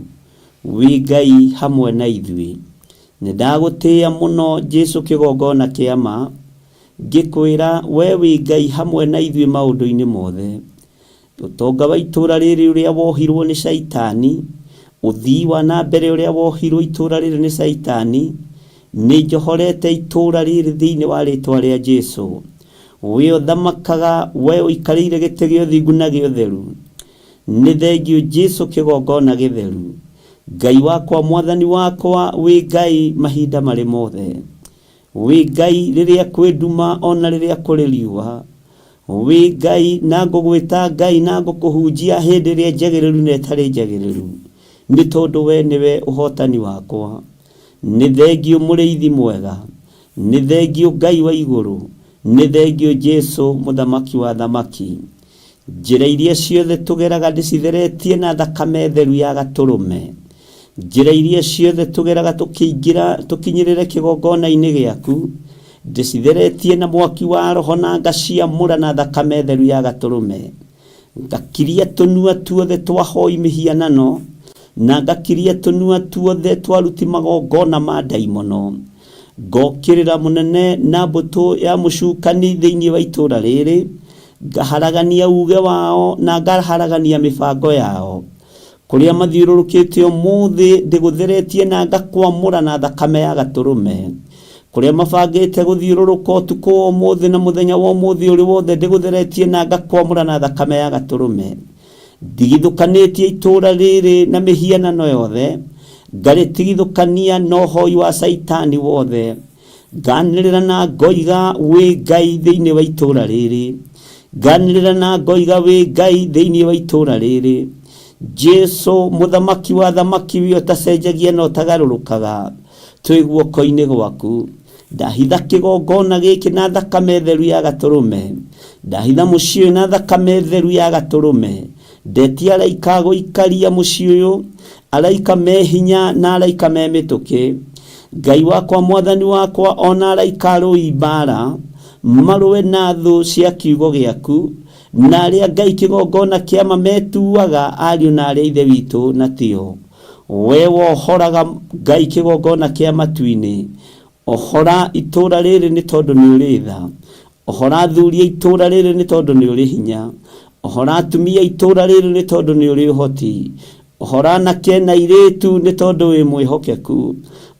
Wĩ Ngai hamwe na ithuĩ. Nĩ ndagũtĩĩa mũno Jesu kĩgongona kĩa ma, ngĩkwĩra we wĩ Ngai hamwe na ithuĩ maũndũ-inĩ mothe. Ũtonga wa itũũra rĩrĩ ũrĩa wohirwo nĩ Shaitani, ũthii wa na mbere ũrĩa wohirwo itũũra rĩrĩ nĩ Shaitani, nĩ njohorete itũũra rĩrĩ thĩinĩ wa rĩtwa rĩa Jesu. We ũthamakaga, we ũikarĩire gĩtĩ gĩa ũthingu na gĩa ũtheru. Nĩ thengiũ Jesu kĩgongona gĩtheru. Ngai wakwa, Mwathani wakwa, wĩ Ngai mahinda marĩ mothe. Wĩ Ngai rĩrĩa kwĩ nduma ona rĩrĩa kũrĩ riũa. Wĩ Ngai na ngũgwĩta Ngai na ngũkũhunjia hĩndĩ ĩrĩa njagĩrĩru na ĩtarĩ njagĩrĩru, nĩ tondũ we nĩwe ũhotani wakwa. Nĩ thengiũ mũrĩithi mwega, nĩ thengiũ Ngai wa igũrũ, nĩ thengiũ Jesu mũthamaki wa athamaki. Njĩra iria ciothe tũgeraga ndĩcitheretie na thakame theru ya Gatũrũme. Njĩra iria ciothe tũgeraga tũkĩingĩra tũkinyĩrĩre kĩgongona-inĩ gĩaku, ndĩcitheretie na mwaki wa Roho na ngaciamũra na thakame theru ya Gatũrũme. Ngakiria tũnua tuothe twa hoi mĩhianano, na ngakiria tũnua tuothe twa aruti magongona ma ndaimono. Ngokĩrĩra mũnene na mbũtũ ya mũcukani thĩinĩ wa itũũra rĩrĩ, ngaharagania uuge wao na ngaharagania mĩbango yao. Kũrĩa mathiũrũrũkĩte ũmũthĩ ndĩgũtheretie na ngakwamũra na thakame ya Gatũrũme. Kũrĩa mabangĩte gũthiũrũrũka ũtukũ wa ũmũthĩ na mũthenya wa ũmũthĩ ũrĩ wothe ndĩgũtheretie na ngakwamũra na thakame ya Gatũrũme. Ndigithũkanĩtie itũũra rĩrĩ na mĩhianano yothe, ngarĩtigithũkania na ũhoi wa Caitani wothe. Nganĩrĩra na ngoiga wĩ Ngai thĩinĩ wa itũũra rĩrĩ. Nganĩrĩra na ngoiga wĩ Ngai thĩinĩ wa itũũra rĩrĩ. Jesu mũthamaki wa athamaki we ũtacenjagia na ũtagarũrũkaga, twĩ guoko-inĩ gwaku. Ndahitha kĩgongona gĩkĩ na thakame theru ya Gatũrũme. Ndahitha mũciĩ ũyũ na thakame theru ya Gatũrũme. Ndetia araika a gũikaria mũciĩ ũyũ, araika me hinya na araika me mĩtũkĩ. Ngai wakwa, Mwathani wakwa, o na araika arũi mbaara, marũe na thũ cia kiugo gĩaku, na arĩa Ngai kĩgongona kĩa ma metuaga ariũ na arĩ a Ithe witũ na tio. We wohoraga Ngai kĩgongona kĩa matu-inĩ, ohora itũũra rĩrĩ nĩ tondũ nĩ ũrĩ tha. Ohora athuri a itũũra rĩrĩ nĩ tondũ nĩ ũrĩ hinya. Ohora atumia a itũũra rĩrĩ nĩ tondũ nĩ ũrĩ ũhoti. Ohora anake na airĩtu nĩ tondũ wĩ mwĩhokeku.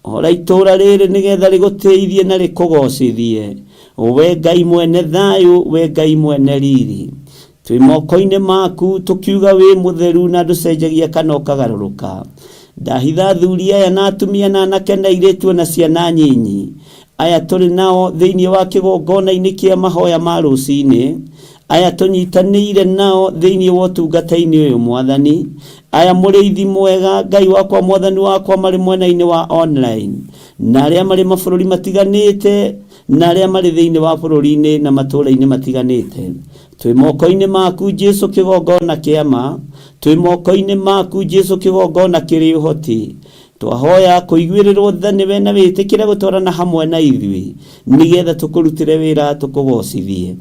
Ohora itũũra rĩrĩ nĩgetha rĩgũtĩithie na rĩkũgocithie. We Ngai mwene thayũ, we Ngai mwene riri. Twĩ moko-inĩ maku tũkiuga wĩ mũtheru na ndũcenjagia kana ũkagarũrũka. Ndahitha athuri aya na atumia na anake na airĩtu ona ciana nyinyi. Aya tũrĩ nao thĩinĩ wa kĩgongona-inĩ kĩa mahoya ma rũcinĩ, aya tũnyitanĩire nao thĩinĩ wa ũtungata-inĩ ũyũ Mwathani, aya mũrĩithi mwega Ngai wakwa Mwathani wakwa marĩ mwena-inĩ wa online, na arĩa marĩ mabũrũri matiganĩte, na arĩa marĩ thĩinĩ wa bũrũri-inĩ na matũũra-inĩ matiganĩte. Twĩ moko-inĩ maku Jesu kĩgongona kĩa ma, twĩ moko-inĩ maku Jesu kĩgongona kĩrĩ ũhoti. Twahoya kũiguĩrĩrwo tha nĩwe na wĩtĩkĩre gũtwarana hamwe na ithuĩ, nĩgetha tũkũrutĩre wĩra tũkũgocithie.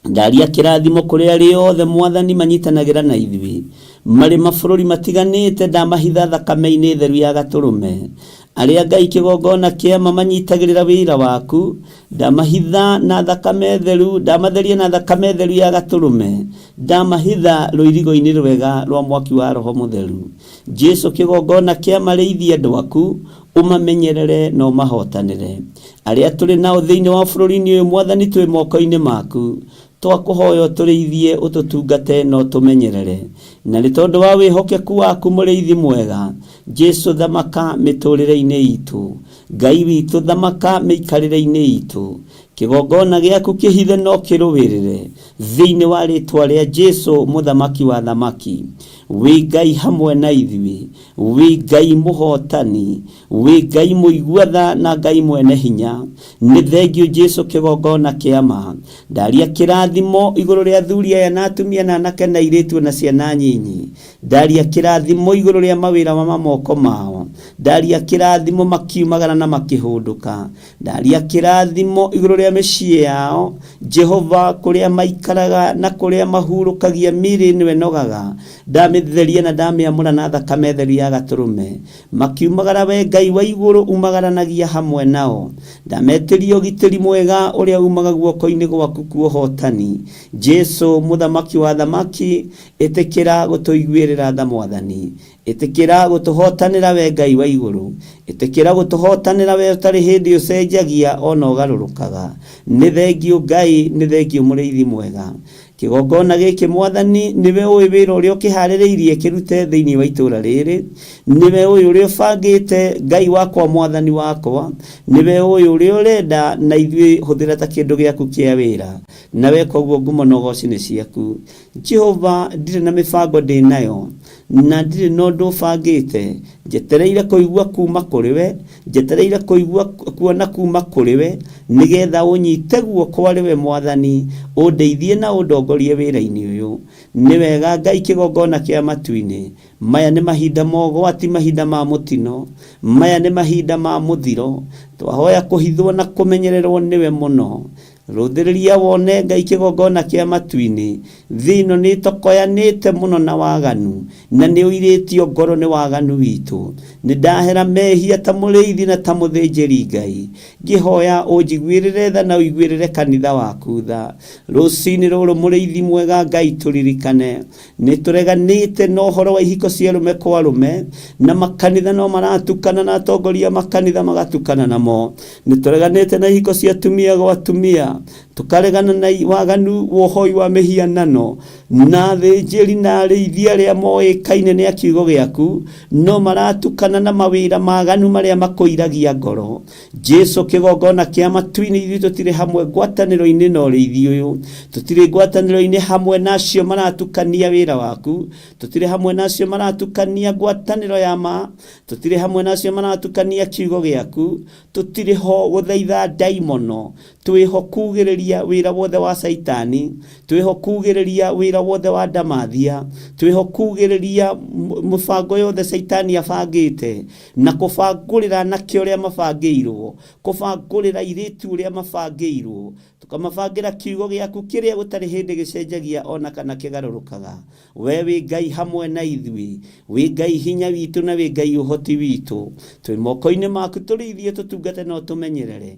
Ndaria kĩrathimo kũrĩ arĩa othe Mwathani manyitanagĩra na ithuĩ marĩ mabũrũri matiganĩte, ndamahitha thakame-inĩ theru ya Gatũrũme. Arĩa Ngai kĩgongona kĩama manyitagĩrĩra wĩra waku, ndamahitha na thakame theru, ndamatheria na thakame theru ya Gatũrũme, ndamahitha rũirigo-inĩ rwega rwa mwaki wa Roho Mũtheru. Jesu kĩgongona kĩama rĩithia andũ aku, ũmamenyerere na ũmahotanĩre. Arĩa tũrĩ nao thĩinĩ wa bũrũri-inĩ ũyũ Mwathani twĩ moko-inĩ maku, twakũhoya ũtũrĩithie, ũtũtungate na ũtũmenyerere. Na nĩ tondũ wa wĩhokeku waku mũrĩithi mwega, Jesu thamaka mĩtũrĩre-inĩ itũ, Ngai witũ thamaka mĩikarĩre-inĩ itũ. Kĩgongona gĩaku kĩhithe no kĩrũĩrĩre thĩinĩ wa rĩtwa rĩa Jesu mũthamaki wa thamaki. Wĩ Ngai hamwe na ithuĩ, wĩ Ngai mũhotani, wĩ Ngai mũigua tha na Ngai mwene hinya. Nĩ thengiũ Jesu kĩgongona kĩa ma. Ndaria kĩrathimo igũrũ rĩa athuri aya na atumia na anake na airĩtu na ciana nyinyi. Ndaria kĩrathimo igũrũ rĩa mawĩra ma moko mao. Ndaria kĩrathimo makiumagara na makĩhũndũka. Ndaria kĩrathimo igũrũ rĩa mĩciĩ yao, Jehova, kũrĩa maikaraga na kũrĩa mahurũkagia mĩĩrĩ ĩno ĩnogaga. Ndamĩtheria na ndamĩamũra na thakame theru ya Gatũrũme. Makiumagara we Ngai wa igũrũ umagaranagia hamwe nao. Ndametĩria ũgitĩri mwega ũrĩa umaga guoko-inĩ gwaku kwa ũhotani. Jesu, mũthamaki wa athamaki, ĩtĩkĩra gũtũiguĩrĩra tha Mwathani. Ĩtĩkĩra gũtũhotanĩra we Ngai wa igũrũ. Ĩtĩkĩra gũtũhotanĩra we ũtarĩ hĩndĩ ũcenjagia ona ũgarũrũkaga. Nĩ thengiũ Ngai, nĩ thengiũ mũrĩithi mwega. Kĩgongona gĩkĩ Mwathani, nĩwe ũĩ wĩra ũrĩa ũkĩharĩrĩirie kĩrute thĩinĩ wa itũũra rĩrĩ. Nĩwe ũĩ ũrĩa ũbangĩte, Ngai wakwa Mwathani wakwa. Nĩwe ũĩ ũrĩa ũrenda na ithuĩ hũthĩra ta kĩndũ gĩaku kĩa wĩra. Na weka ũguo ngumo na ũgoci nĩ ciaku. Jehova, ndirĩ na mĩbango ndĩ nayo, na ndirĩ na ũndũ bangĩte. Njetereire kũigua kuuma kũrĩ we, njetereire kũigua kuona kuuma kũrĩ we, nĩgetha ũnyite guoko arĩ we Mwathani, ũndeithie na ũndongorie wĩra-inĩ ũyũ. Nĩ wega Ngai kĩgongona kĩa matu-inĩ. Maya nĩ mahinda ma ũgwati, mahinda ma mũtino. Maya nĩ mahinda ma mũthiro. Twahoya kũhithwo na kũmenyererwo nĩwe mũno. Rũthĩrĩria wone Ngai kĩgongona kĩa matu-inĩ. Thĩ ĩno nĩ ĩtokoyanĩte mũno na waganu, na nĩ ũirĩtio ngoro nĩ waganu witũ. Nĩ ndahera mehia ta mũrĩithi na ta mũthĩnjĩri Ngai. Ngĩhoya ũnjiguĩrĩre tha na ũiguĩrĩre kanitha waku tha. Rũcinĩ rũrũ mũrĩithi mwega Ngai tũririkane. Nĩ tũreganĩte na ũhoro wa ihiko cia arũme kwa arũme, na makanitha no maratukana na atongoria a makanitha magatukana namo. Nĩ tũreganĩte na ihiko cia atumia gwa atumia, tũkaregana na waganu wa ũhoi wa mĩhianano, na athĩnjĩri na arĩithi arĩa moĩkaine nĩ a kiugo gĩaku, no maratukana na mawĩra maganu marĩa makũiragia ngoro. Jesu kĩgongona kĩa matu-inĩ, ithuĩ tũtirĩ hamwe ngwatanĩro-inĩ na ũrĩithi ũyũ, tũtirĩ ngwatanĩro-inĩ hamwe na acio maratukania wĩra waku, tũtirĩ hamwe na acio maratukania ngwatanĩro ya ma, tũtirĩ hamwe na acio maratukania kiugo gĩaku, tũtirĩ ho gũthaitha ndaimono, twĩho kugĩrĩria wĩra wothe wa Caitani, twĩho kugĩrĩria wĩra wothe wa ndamathia, twĩho kugĩrĩria mũbango yothe Caitani abangĩte, na kũbangũrĩra anake ũrĩa mabangĩirwo, kũbangũrĩra airĩtu ũrĩa mabangĩirwo, tũkamabangĩra kiugo gĩaku kĩrĩa gũtarĩ hĩndĩ gĩcenjagia ona kana kĩgarũrũkaga. We wĩ Ngai hamwe na ithuĩ, wĩ Ngai hinya witũ na wĩ Ngai ũhoti witũ. Twĩ moko-inĩ maku tũrĩithie, tũtungate na ũtũmenyerere.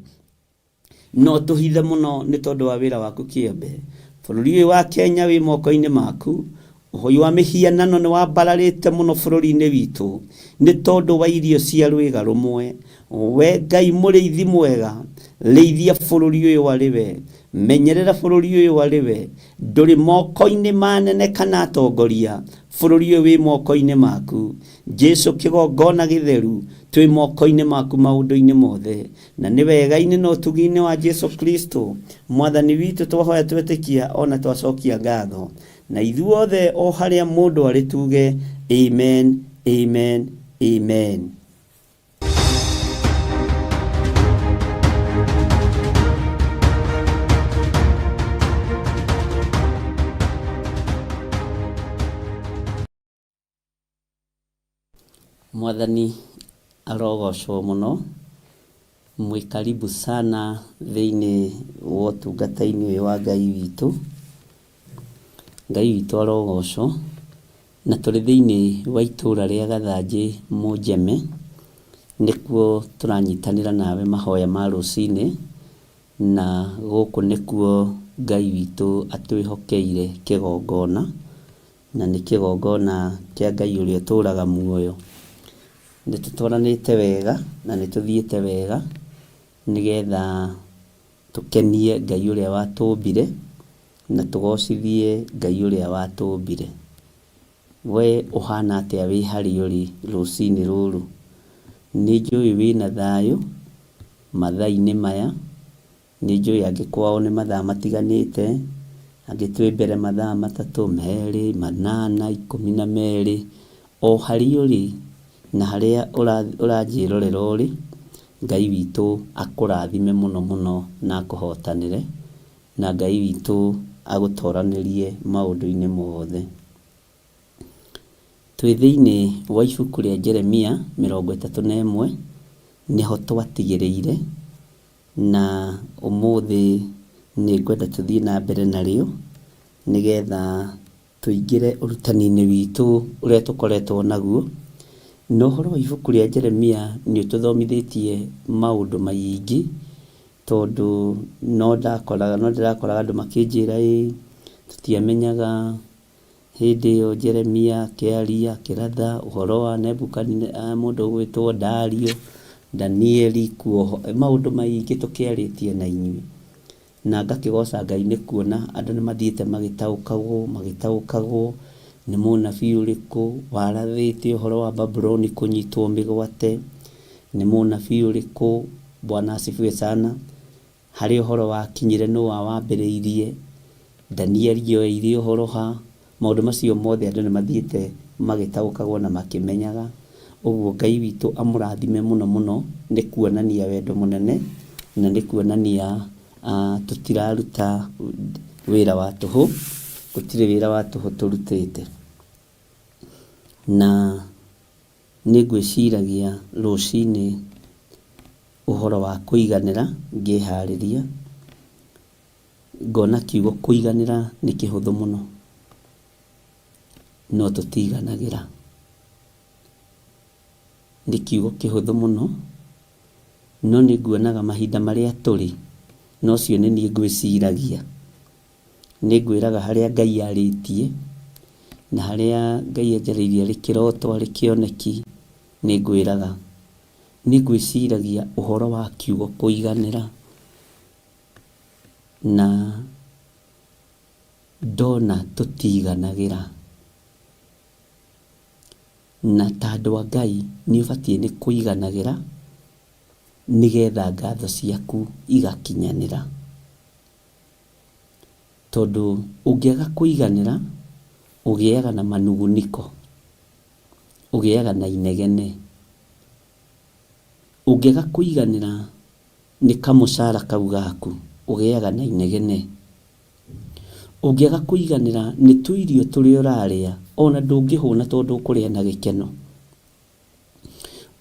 No tũhithe mũno nĩ tondũ wa wĩra waku kĩombe. Bũrũri ũyũ wa Kenya wĩ moko-inĩ maku. Ũhoi wa mĩhianano nĩ wambararĩte mũno bũrũri-inĩ witũ nĩ tondũ wa irio cia rwĩga rũmwe. We Ngai mũrĩithi mwega, rĩithia bũrũri ũyũ arĩ we. Menyerera bũrũri ũyũ arĩ we. Ndũrĩ moko-inĩ ma anene kana atongoria. Bũrũri ũyũ wĩ moko-inĩ maku. Jesu kĩgongona gĩtheru, twĩ moko-inĩ maku maũndũ-inĩ mothe. Na nĩ wega-inĩ na ũtugi-inĩ wa Jesu Kristo Mwathani witũ twahoya twetĩkia ona twacokia ngatho. Na ithuothe o harĩa mũndũ arĩ tuge amen, amen, amen. Mwathani arogocwo mũno. Mwĩ karibu sana thĩinĩ wa ũtungata-inĩ ũyũ wa Ngai witũ. Ngai witũ arogocwo. Na tũrĩ thĩinĩ wa itũra rĩa Gathanjĩ Mũnjeme, nĩkuo tũranyitanĩra nawe mahoya ma rũcinĩ, na gũkũ nĩkuo Ngai witũ atwĩhokeire kĩgongona, na nĩ kĩgongona kĩa Ngai ũrĩa ũtũraga muoyo. Nĩ tũtwaranĩte wega na nĩ tũthiĩte wega nĩgetha tũkenie Ngai ũrĩa watũmbire na tũgocithie Ngai ũrĩa watũmbire. We ũhana atĩa wĩ harĩa ũrĩ rũcinĩ rũrũ? Nĩ njũĩ wĩna thayũ mathaa-inĩ maya, nĩ njũĩ angĩ kwao nĩ mathaa matiganĩte, angĩ twĩ mbere mathaa 3, 2, 8, 12, o harĩa ũrĩ na harĩa ũranjĩrorera ũrĩ, Ngai witũ akũrathime mũno mũno na akũhotanĩre, na Ngai witũ agũtoranĩrie maũndũ-inĩ mothe. Twĩ thĩinĩ wa ibuku rĩa Jeremia 31, nĩho twatigĩrĩire, na ũmũthĩ nĩ ngwenda tũthiĩ na mbere narĩo, nĩgetha tũingĩre ũrutani-inĩ witũ ũrĩa tũkoretwo naguo. Na ũhoro wa ibuku rĩa Jeremia nĩ ũtũthomithĩtie maũndũ maingĩ, tondũ no ndakoraga, no ndĩrakoraga andũ makĩnjĩra ĩ, tũtiamenyaga hĩndĩ ĩyo Jeremia akĩaria akĩratha ũhoro wa mũndũ ũgwĩtwo Dario, Danieli kuoho, maũndũ maingĩ tũkĩarĩtie na inyuĩ. Na ngakĩgoca Ngai nĩ kuona andũ nĩ mathiĩte magĩtaũkagwo, magĩtaũkagwo nĩ mũnabii ũrĩkũ warathĩte ũhoro wa Babuloni kũnyitwo mĩgwate, nĩ mũnabii ũrĩkũ, Bwana asifiwe sana, harĩa ũhoro wakinyire nũ wawambĩrĩirie, Danieli oeire ũhoro ha, maũndũ macio mothe andũ nĩ mathiĩte magĩtaũkagwo na makĩmenyaga. Ũguo Ngai witũ amũrathime mũno mũno nĩ kuonania wendo mũnene, na nĩ kuonania tũtiraruta wĩra wa tũhũ, gũtirĩ wĩra wa tũhũ tũrutĩte. Na nĩ ngwĩciragia rũcinĩ ũhoro wa kũiganĩra ngĩharĩria, ngona kiugo kũiganĩra nĩ kĩhũthũ mũno, no tũtiiganagĩra. Nĩ kiugo kĩhũthũ mũno, no nĩ nguonaga mahinda marĩa tũrĩ, na ũcio nĩ niĩ ngwĩciragia. Nĩ ngwĩraga harĩa Ngai arĩtie, na harĩa Ngai anjarĩirie arĩ kĩroto, arĩ kĩoneki, nĩ ngwĩraga. Nĩ ngwĩciragia ũhoro wa kiugo kũiganĩra, na ndona tũtiiganagĩra. Na ta andũ a Ngai nĩ ũbatiĩ nĩ kũiganagĩra, nĩgetha ngatho ciaku igakinyanĩra. Tondũ ũngĩaga kũiganĩra, ũgĩaga na manuguniko, ũgĩaga na inegene. Ũngĩaga kũiganĩra nĩ kamũcara kau gaku, ũgĩaga na inegene. Ũngĩaga kũiganĩra nĩ tũirio tũrĩa ũrarĩa, ona ndũngĩhũna tondũ ũkũrĩa na gĩkeno.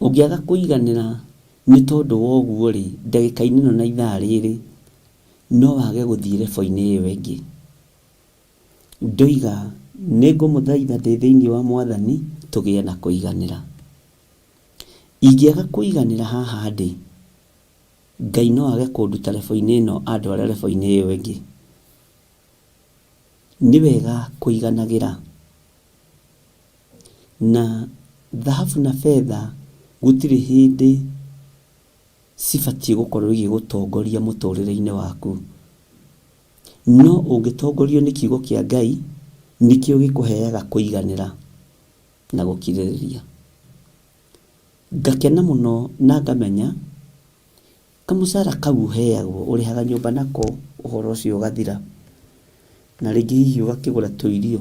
Ũngĩaga kũiganĩra nĩ tondũ wa ũguo rĩ, ndagĩka-inĩ ĩno na ithaa rĩrĩ, no wage gũthiĩ level-inĩ ĩyo ĩngĩ. Ndoiga nĩ ngũmũthaitha ndĩ thĩinĩ wa Mwathani tũgĩe na kũiganĩra. Ingĩaga kũiganĩra haha ndĩ, Ngai no age kũnduta level-inĩ ĩno andware level-inĩ ĩyo ĩngĩ. Nĩ wega kũiganagĩra. Na thahabu na betha gũtirĩ hĩndĩ cibatiĩ gũkorwo igĩgũtongoria mũtũrĩre-inĩ waku. No ũngĩtongorio nĩ kiugo kĩa Ngai, Nĩkĩo gĩkũheaga kũiganĩra na gũkirĩrĩria. Ngakena mũno na ngamenya kamũcara kau ũheagwo ũrĩhaga nyũmba nako ũhoro ũcio ũgathira. Na rĩngĩ hihi ũgakĩgũra tũirio.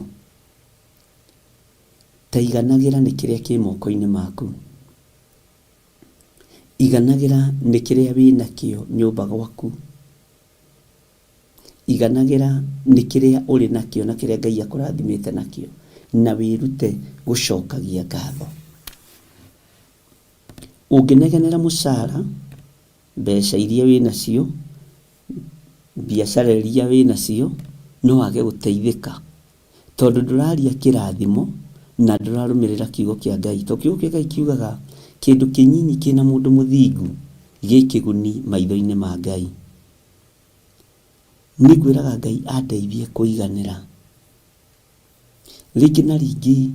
Ta iganagĩra nĩ kĩrĩa kĩ moko-inĩ maku. Iganagĩra nĩ kĩrĩa wĩnakĩo nyũmba gwaku. Iganagĩra nĩ kĩrĩa ũrĩ nakĩo na kĩrĩa Ngai akũrathimĩte nakĩo, na wĩrute gũcokagia ngatho. Ũngĩnegenera mũcara, mbeca iria wĩ nacio, biacara iria wĩ nacio, no wage gũteithĩka tondũ ndũraria kĩrathimo na ndũrarũmĩrĩra kiugo kĩa Ngai. Tondũ kiugo kĩa Ngai kiugaga kĩndũ kĩnyinyi kĩna mũndũ mũthingu gĩ kĩguni maitho-inĩ ma Ngai. Nĩ ngwĩraga Ngai andeithie kũiganĩra. Rĩngĩ na rĩngĩ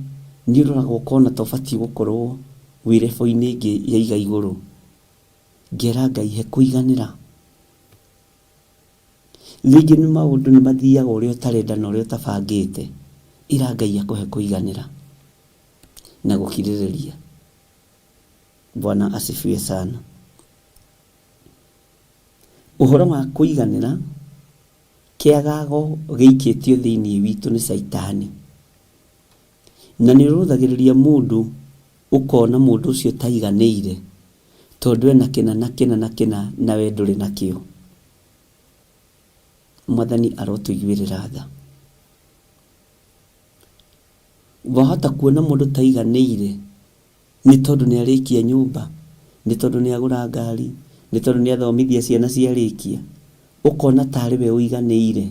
nĩ ũroraga ũkona ta ũbatiĩ gũkorwo wĩ level -inĩ ĩngĩ ya iga igũrũ. Ngera Ngai he kũiganĩra. Rĩngĩ nĩ maũndũ nĩ mathiaga ũrĩa ũtarenda na ũrĩa ũtabangĩte. Ĩra Ngai akũhe kũiganĩra na gũkirĩrĩria. Bwana asifiwe sana. Ũhoro wa kũiganĩra, kĩagago gĩikĩtio thĩinĩ witũ nĩ Caitani. Na nĩ ũrũthagĩrĩria mũndũ ũkona mũndũ ũcio taiganĩire tondũ ena kĩna na kĩna na kĩna nawe ndũrĩ nakĩo. Mwathani arotũiguĩrĩra tha. Wahota kuona mũndũ taiganĩire nĩ tondũ nĩ arĩkia nyũmba, nĩ tondũ nĩ agũra ngari, nĩ tondũ nĩ athomithia ciana ciarĩkia, ũkona tarĩ we ũiganĩire.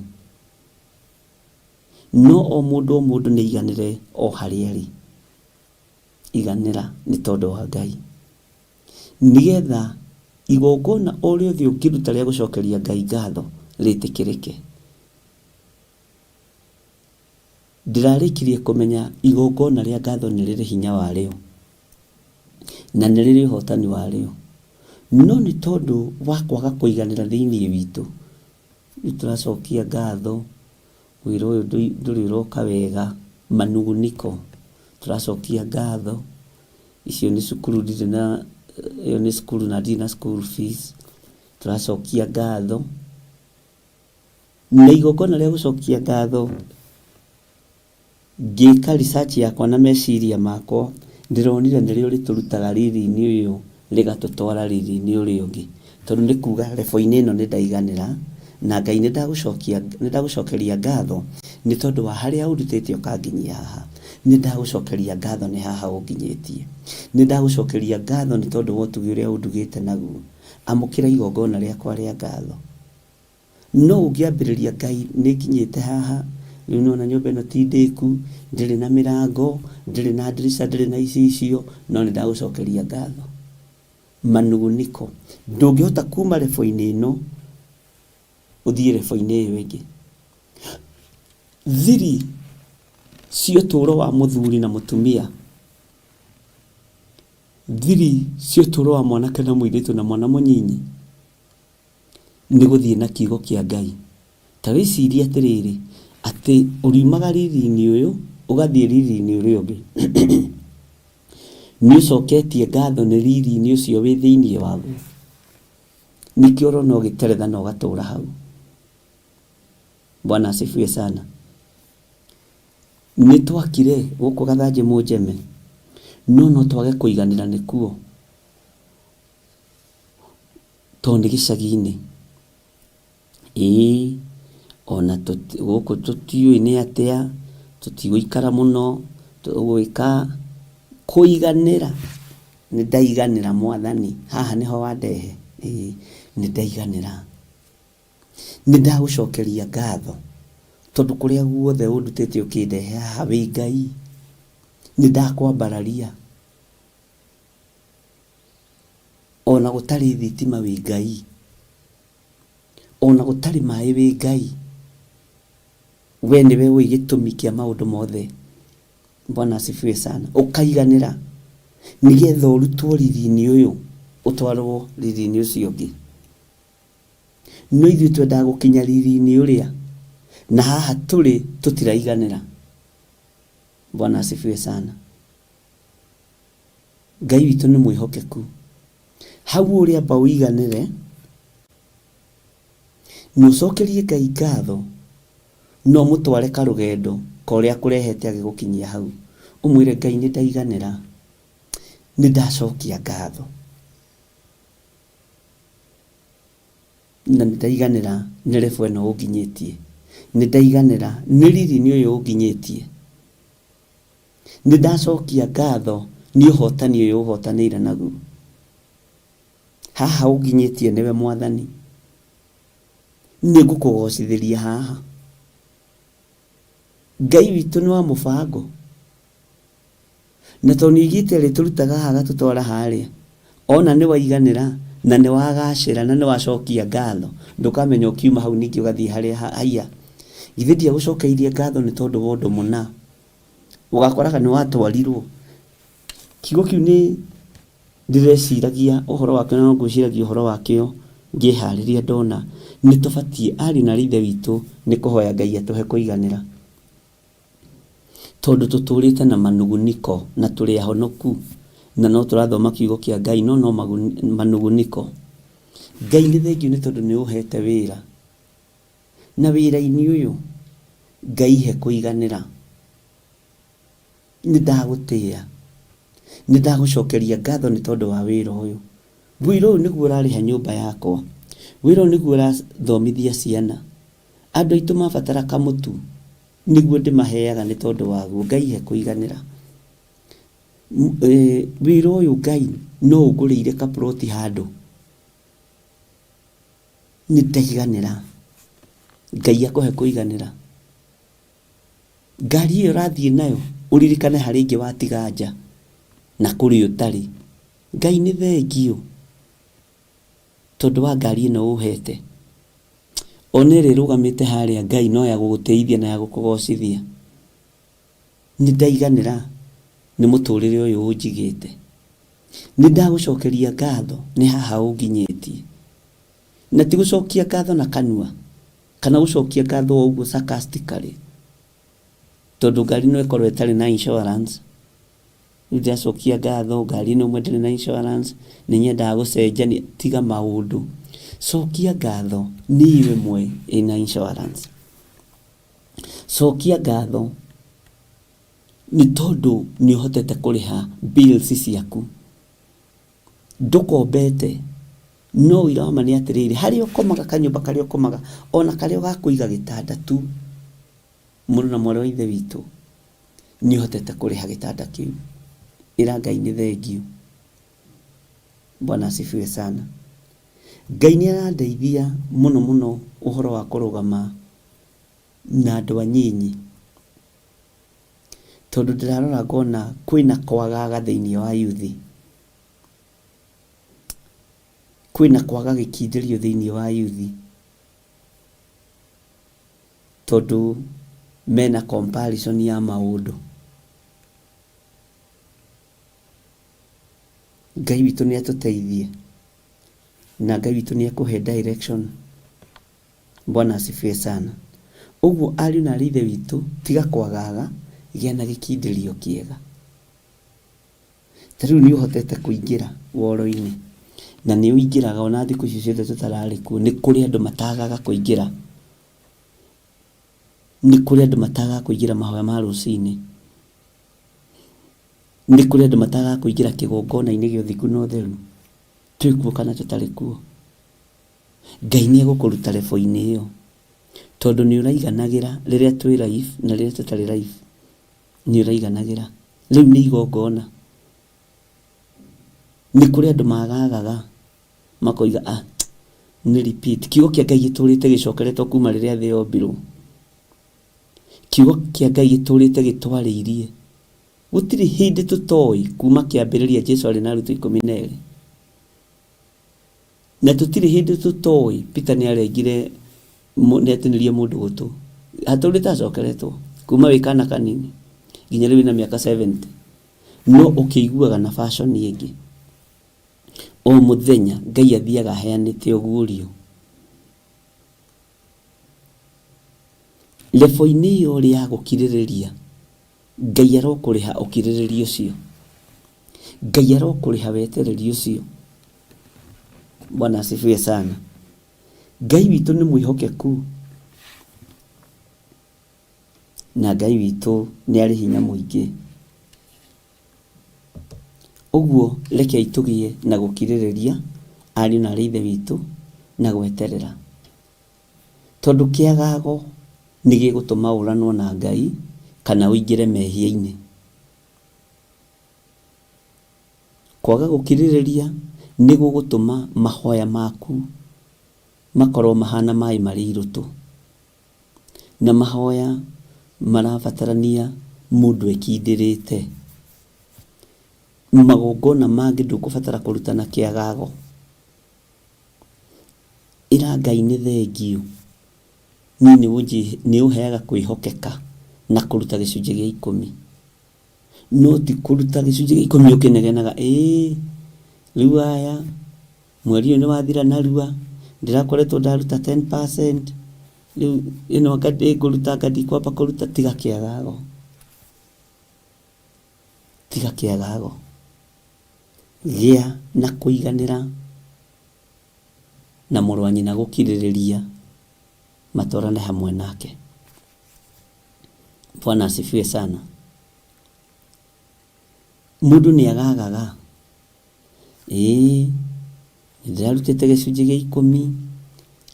No o mũndũ o mũndũ nĩ aiganĩre o harĩa arĩ. Iganĩra nĩ tondũ wa Ngai. Nĩgetha igongona o rĩothe ũngĩruta rĩa gũcokeria Ngai ngatho rĩtĩkĩrĩke. Ndĩrarĩkirie kũmenya igongona rĩa ngatho nĩ rĩrĩ hinya warĩo, na nĩ rĩrĩ ũhotani warĩo. No nĩ tondũ wa kwaga kũiganĩra thĩinĩ witũ, rĩu tũracokia ngatho, wĩra ũyũ ndũrĩ ũroka wega, manunguniko, tũracokia ngatho, icio nĩ cukuru ndirĩ na, ĩyo nĩ cukuru na ndirĩ na school fees, tũracokia ngatho. Na igongona rĩa gũcokia ngatho, ngĩka research yakwa na meciria makwa, ndĩronire nĩrĩo rĩtũrutaga riri-inĩ ũyũ rĩgatũtwara riri-inĩ ũrĩa ũngĩ. Tondũ nĩ kuga level -inĩ ĩno nĩ ndaiganĩra, na Ngai nĩ ndagũcokia, nĩ ndagũcokeria ngatho nĩ tondũ wa harĩa ũndutĩte ũkanginyia haha. Nĩ ndagũcokeria ngatho nĩ haha ũnginyĩtie. Nĩ ndagũcokeria ngatho nĩ tondũ wa ũtugi ũrĩa ũndugĩte naguo. Amũkĩra igongona rĩakwa rĩa ngatho. No ũngĩambĩrĩria Ngai nĩ nginyĩte haha, rĩu nĩwona nyũmba ĩno ti ndĩku, ndĩrĩ na mĩrango, ndĩrĩ na ndirica, ndĩrĩ na icicio, no nĩ ndagũcokeria ngatho. Manunguniko. Ndũngĩhota kuma level-inĩ ĩno ũthiĩ level-inĩ ĩyo ĩngĩ. Thiri cia ũtũũro wa mũthuri na mũtumia, thiri cia ũtũũro wa mwanake na mũirĩtu na mwana mũnyinyi, nĩ gũthiĩ na kiugo kĩa Ngai. Ta wĩcirie atĩrĩrĩ, atĩ ũriumaga riri-inĩ ũyũ ũgathiĩ riri-inĩ ũrĩa ũngĩ. Nĩ ũcoketie ngatho nĩ riri-inĩ ũcio wĩ thĩinĩ waguo. Nĩkĩo ũrona ũgĩteretha na ũgatũra hau. Bwana asifiwe sana. Nĩ twakire gũkũ Gathanjĩ Mũnjeme, no no twage kũiganĩra nĩkuo. Tondũ nĩ gĩcagi-inĩ. Ĩĩ ona gũkũ tũtiũĩ nĩ atĩa, tũtigũikara mũno, tũgwĩka kũiganĩra, nĩ ndaiganĩra Mwathani, haha nĩho wandehe? Ĩĩ nĩ ndaiganĩra. Nĩ ndagũcokeria ngatho tondũ kũrĩa guothe ũndutĩte ũkĩndehe haha wĩ Ngai, nĩ ndakwambararia. Ona gũtarĩ thitima wĩ Ngai. Ona gũtarĩ maĩ wĩ Ngai. We nĩwe ũĩ gĩtũmi kĩa maũndũ mothe. Bwana asifiwe sana. Ũkaiganĩra nĩgetha ũrutwo riri-inĩ ũyũ ũtwarwo riri-inĩ ũcio ũngĩ. No ithuĩ twendaga gũkinya riri-inĩ ũrĩa na haha tũrĩ tũtiraiganĩra. Bwana asifiwe sana. Ngai witũ nĩ mwĩhokeku. Hau ũrĩ amba ũiganĩre na ũcokerie Ngai ngatho na ũmũtware karũgendo ka ũrĩa akũrehete agĩgũkinyia hau. Ũmwĩre Ngai nĩ ndaiganĩra, nĩ ndacokia ngatho na nĩ ndaiganĩra nĩ level ĩno ũnginyĩtie, nĩ ndaiganĩra nĩ riri-inĩ ũyũ ũnginyĩtie, nĩ ndacokia ngatho nĩ ũhotani ũyũ ũhotanĩire naguo. Haha ũnginyĩtie nĩwe Mwathani, nĩ ngũkũgocithĩria haha. Ngai witũ nĩ wa mũbango, na tondũ nĩ oigĩte arĩtũrutaga haha agatũtwara harĩa, ona nĩ waiganĩra na nĩ wagacĩra na nĩ wacokia ngatho, ndũkamenya ũkiuma hau ningĩ ũgathiĩ harĩa haiya. Githĩ ndiagũcokeirie ngatho nĩ tondũ wa ũndũ mũna? Ũgakoraga nĩ watwarirwo. Kiugo kĩu nĩ ndĩreciragia ũhoro wakĩo na no ngwĩciragia ũhoro wakĩo ngĩharĩria ndona nĩ tũbatiĩ ariũ na aarĩ a Ithe witũ nĩ kũhoya Ngai atũhe kũiganĩra. Tondũ tũtũrĩte na manuguniko na tũrĩ ahonoku na no tũrathoma kiugo kĩa Ngai no no manuguniko. Ngai nĩ thengiũ nĩ tondũ nĩ ũhete wĩra. Na wĩra-inĩ ũyũ Ngai he kũiganĩra. Nĩ ndagũtĩa. Nĩ ndagũcokeria ngatho nĩ tondũ wa wĩra ũyũ. Wĩra ũyũ nĩguo ũrarĩha nyũmba yakwa. Wĩra ũyũ nĩguo ũrathomithia ciana. Andũ aitũ mabatara kamũtu nĩguo ndĩmaheaga nĩ tondũ waguo. Ngai he kũiganĩra. Wĩra ũyũ Ngai no ũngũrĩire ka plot handũ. Nĩ ndaiganĩra. Ngai akũhe kũiganĩra. Ngari ĩyo ũrathiĩ nayo ũririkane harĩ ĩngĩ watiga nja na kũrĩ ũtarĩ. Ngai nĩ thengiũ tondũ wa ngari ĩno ũhete. Ona ĩrĩa ĩrũgamĩte harĩa Ngai no ya gũgũtĩithia na ya gũkũgocithia. Nĩ ndaiganĩra nĩ mũtũrĩre ũyũ ũnjigĩte. Nĩ ndagũcokeria ngatho nĩ haha ũnginyĩtie. Na ti gũcokia ngatho na kanua kana gũcokia ngatho o ũguo sarcastically, tondũ ngari no ĩkorwo ĩtarĩ na insurance. Rĩu ndĩracokia ngatho ngari ĩno ĩmwe ndĩrĩ na insurance, nĩ nyendaga gũcenjania. Tiga maũndũ. Cokia ngatho nĩ ĩyo ĩmwe ĩna insurance. Cokia ngatho nĩ tondũ nĩ ũhotete kũrĩha bills ciaku. Ndũkombete. No ũira wa ma nĩ atĩrĩrĩ, harĩa ũkomaga, kanyũmba karĩa ũkomaga, ona karĩa ũgakũiga gĩtanda tu, mũrũ na mwarĩ wa Ithe witũ, nĩ ũhotete kũrĩha gĩtanda kĩu. Ĩra Ngai nĩ thengiũ. Bwana asifiwe sana. Ngai nĩ arandeithia mũno mũno ũhoro wa kũrũgama na andũ anyinyi. Tondũ ndĩrarora ngona kwĩna kwagaga thĩinĩ wa yuthi. Kwĩna kwaga gĩkindĩrio thĩinĩ wa yuthi. Tondũ mena comparison ya maũndũ. Ngai witũ nĩ atũteithie na Ngai witũ nĩ ekũhe direction. Bwana asifiwe sana. Ũguo ariũ na aarĩ a Ithe witũ, tiga kwagaga, gĩa na gĩkindĩrio kĩega. Ta rĩu nĩ ũhotete kũingĩra woro-inĩ, na nĩ ũingĩraga ona thikũ icio ciothe tũtararĩ kuo, nĩ kũrĩ andũ matagaga kũingĩra. Nĩ kũrĩ andũ matagaga kũingĩra mahoya ma rũcinĩ. Nĩ kũrĩ andũ matagaga kũingĩra kĩgongona-inĩ gĩa ũthingu na ũtheru, twĩ kuo kana tũtarĩ kuo. Ngai nĩ egũkũruta level-inĩ ĩyo, tondũ nĩ ũraiganagĩra rĩrĩa twĩ live na rĩrĩa tũtarĩ live, nĩ ũraiganagĩra. Rĩu nĩ igongona. Nĩ kũrĩ andũ magagaga makoiga ah, nĩ repeat. Kiugo kĩa Ngai gĩtũrĩte gĩcokeretwo kuma rĩrĩa thĩ yombirwo. Kiugo kĩa Ngai gĩtũrĩte gĩtwarĩirie. Gũtirĩ hĩndĩ tũtoĩ kuma kĩambĩrĩria Jesu arĩ na arutwo 12. Na tũtirĩ hĩndĩ tũtoĩ Peter nĩ arengire nĩ atinirie mũndũ gũtũ. Hatũrĩte acokeretwo kuma wĩ kana kanini nginya rĩu wĩna mĩaka 70. No ũkĩiguaga na fashion ĩngĩ. O mũthenya Ngai athiaga aheanĩte ũguũrio. Level-inĩ ĩyo ũrĩ ya gũkirĩrĩria. Ngai arokũrĩha ũkirĩrĩria ũcio. Ngai arokũrĩha wetereri ũcio. Bwana asifiwe sana. Ngai witũ nĩ mwĩhokeku na Ngai witũ nĩ arĩ hinya mũingĩ. Ũguo rekei tũgĩe na gũkirĩrĩria ariũ na aarĩ a Ithe witũ na gweterera. Tondũ kĩagago nĩ gĩgũtũma ũranwo na Ngai kana ũingĩre mehia-inĩ. Kwaga gũkirĩrĩria nĩ gũgũtũma mahoya maku makorwo mahana maĩ marĩ irũtũ. Na mahoya marabatarania mũndũ ekindĩrĩte. Magongona mangĩ ndũkũbatara kũruta na kĩagago. Ĩra Ngai nĩ thengiũ, niĩ nĩ ũheaga kwĩhokeka na kũruta gĩcunjĩ gĩa ikũmi. No ti kũruta gĩcunjĩ gĩa ikũmi ũkĩnegenaga, ĩĩ rĩu aya mweri ũyũ nĩ wathira narua, ndĩrakoretwo ndaruta 10%, rĩu ĩno anga ndĩngũruta anga ndikwamba kũruta, tiga kĩagago, tiga kĩagago. Gĩa na kũiganĩra na mũrũ wa nyina gũkirĩrĩria matwarane hamwe nake. Bwana asifiwe sana. Mũndũ nĩ agagaga, ĩĩ nĩndĩrarutĩte gĩcunjĩ gĩa ikũmi,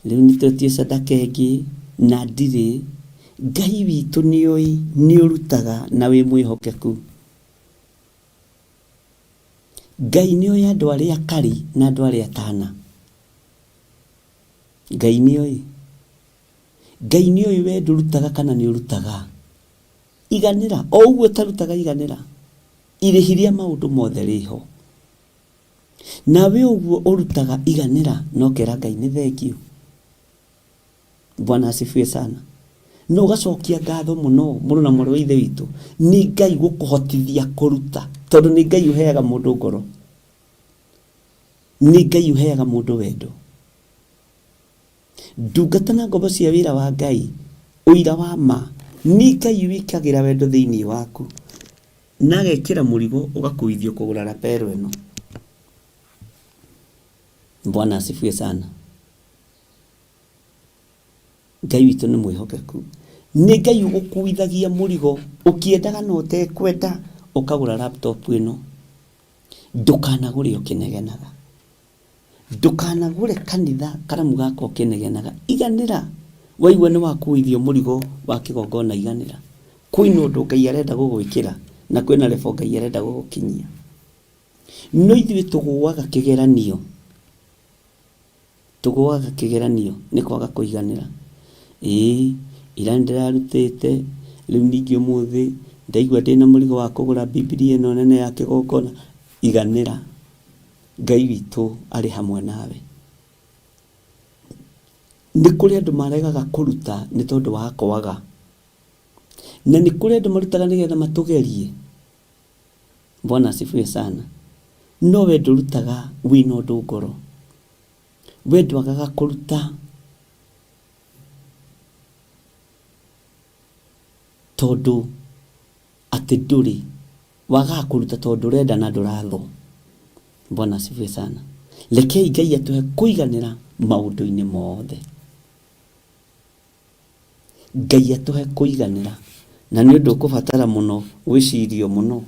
rĩu nĩtwetio sadaka ĩngĩ na ndirĩ. Ngai witũ nĩoĩ nĩũrutaga na wĩ mwĩhokeku. Ngai nĩoĩ andũ arĩa akari na andũ arĩa atana. Ngai nĩoĩ. Ngai nĩoĩ we ndũrutaga kana nĩũrutaga. Iganĩra, o ũguo ũtarutaga iganĩra. Irĩhi rĩa maũndũ mothe rĩho. Nawe ũguo ũrutaga iganĩra na ũkera Ngai nĩ thengiũ. Bwana asifiwe sana. Na ũgacokia ngatho mũno mũrũ na mwarĩ wa ithe witũ nĩ Ngai gũkũhotithia kũruta tondũ nĩ Ngai ũheaga mũndũ ngoro. Nĩ Ngai ũheaga mũndũ wendo. Ndungata na ngombo cia wĩra wa Ngai, ũira wa ma, nĩ Ngai wĩkagĩra wendo thĩinĩ waku na agekĩra mũrigo ũgakuithio kũgũra lapel ĩno. Bwana asifiwe sana. Ngai witũ nĩ mwĩhokeku. Nĩ Ngai ũgũkuithagia mũrigo ũkĩendaga na ũtekwenda ũkagũra laptop ĩno. Ndũkanagũre ũkĩnegenaga. Ndũkanagũre kanitha karamu gaka ũkĩnegenaga. Iganĩra. Waigua nĩ wakuithio mũrigo wa kĩgongona iganĩra. Kwĩna ũndũ Ngai arenda gũgwĩkĩra na kwĩna level Ngai arenda gũgũkinyia. No ithuĩ tũgũaga kĩgeranio. Tũgũaga kĩgeranio nĩ kwaga kũiganĩra. Ĩĩ, ira nĩ ndĩrarutĩte, rĩu ningĩ ũmũthĩ ndaigua ndĩna mũrigo wa kũgũra Bibilia ĩno nene ya kĩgongona. Iganĩra, Ngai witũ arĩ hamwe nawe. Nĩ kũrĩ andũ maregaga kũruta nĩ tondũ wa kwaga. Na nĩ kũrĩ andũ marutaga nĩgetha matũgerie. Bwana asifiwe sana. No we ndũrutaga wĩna ũndũ ngoro. We ndwagaga kũruta tondũ atĩ ndũrĩ. Wagaga kũruta tondũ ndũrenda na ndũrathwo. Bwana asifiwe sana. Rekei Ngai atũhe kũiganĩra maũndũ-inĩ mothe. Ngai atũhe kũiganĩra, na nĩ ũndũ ũkũbatara mũno gwĩcirio mũno.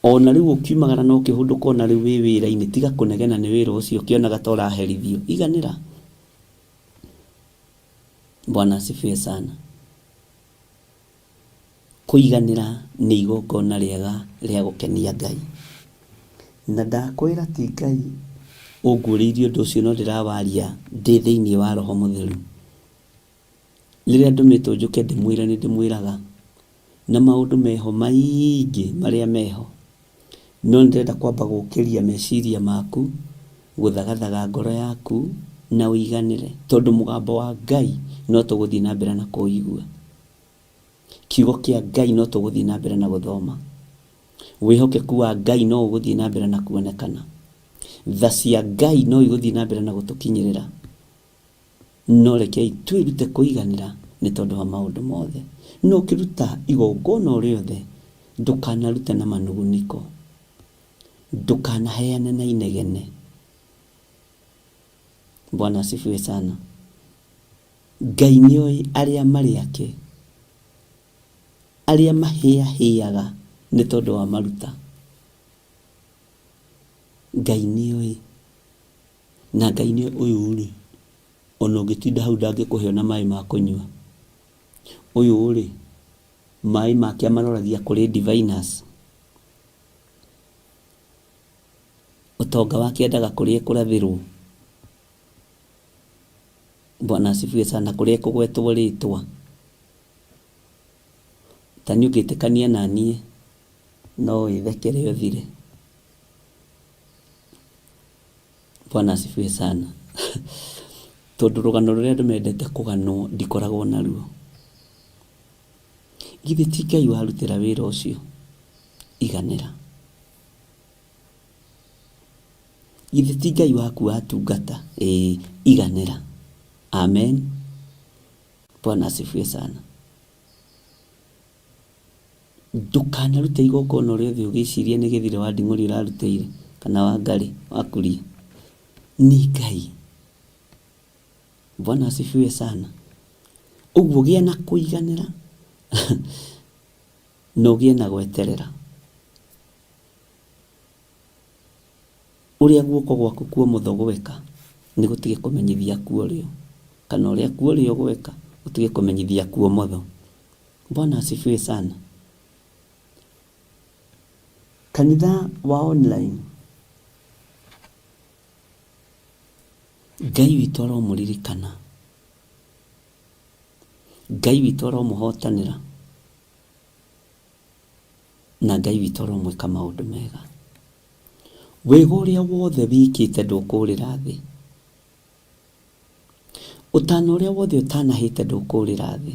Ona rĩu ũkiumagara na ũkĩhũndũka ona rĩu wĩ wĩra-inĩ, tiga kũnegena nĩ wĩra ũcio ũkĩonaga ta ũraherithio. Iganĩra. Bwana asifiwe sana. Kũiganĩra nĩ igongona rĩega rĩa gũkenia Ngai. Na ndakwĩra ti Ngai ũnguũrĩirie ũndũ ũcio no ndĩrawaria ndĩ thĩinĩ wa Roho Mũtheru. Rĩrĩa ndũmĩtwo njũke ndĩmwĩre nĩ ndĩmwĩraga, na maũndũ meho maingĩ marĩa meho. No nĩ ndĩrenda kwamba gũkĩria meciria maku, gũthagathaga ngoro yaku na ũiganĩre, tondũ mũgambo wa Ngai no tũgũthiĩ na mbere na kũũigua. Kiugo kĩa Ngai no tũgũthiĩ na mbere na gũthoma. Wĩhokeku wa Ngai no ũgũthiĩ na mbere na kuonekana. Tha cia Ngai no igũthiĩ na mbere na gũtũkinyĩrĩra. No rekei twĩrute kũiganĩra nĩ tondũ wa maũndũ mothe. No ũkĩruta igongona o rĩothe, ndũkanarute na manugunĩko, ndũkanaheane na inegene. Bwana asifiwe sana. Ngai nĩoĩ arĩa marĩ ake, arĩa mahĩahĩaga nĩ tondũ wa maruta. Ngai nĩoĩ. Na Ngai nĩoĩ ũyũ rĩ, ona ũngĩtinda hau ndangĩkũhe ona maĩ ma kũnyua. Ũyũ rĩ, maĩ make amaroragia kũrĩ diviners. Ũtonga wake endaga kũrĩa ekũrathĩrwo. Bwana asifiwe sana, kũrĩa ekũgwetwo rĩtwa. Ta niĩ ũngĩtĩkania na niĩ, no wĩthekere ũthire. Bwana asifiwe sana. Tondũ rũgano rũrĩa andũ mendete kũganwo ndikoragwo naruo. Githĩ ti Ngai warutĩra wĩra ũcio? Iganĩra. Githĩ ti Ngai waku watungata? Ĩĩ, iganĩra. Amen. Bwana asifiwe sana. Ndũkanarute igongona o rĩothe ũgĩciria nĩ gĩthire wa nding'ũri ũrarutĩire kana wa ngarĩ wa kuria. Nĩ Ngai. Bwana asifiwe sana. Ũguo gĩa na kũiganĩra na ũgĩe na gweterera. Ũrĩa guoko gwaku kwa ũmotho gweka nĩ gũtige kũmenyithia kwa ũrĩo, kana ũrĩa kwa ũrĩo gweka gũtige kũmenyithia kwa ũmotho. Bwana asifiwe sana. Kanitha wa online, Ngai witũ aromũririkana, Ngai witũ aromũhotanĩra, na Ngai witũ aromwĩka maũndũ mega. Wega ũrĩa wothe wĩkĩte ndũkũũrĩra thĩ. Ũtana ũrĩa wothe ũtanahĩte ndũkũũrĩra thĩ.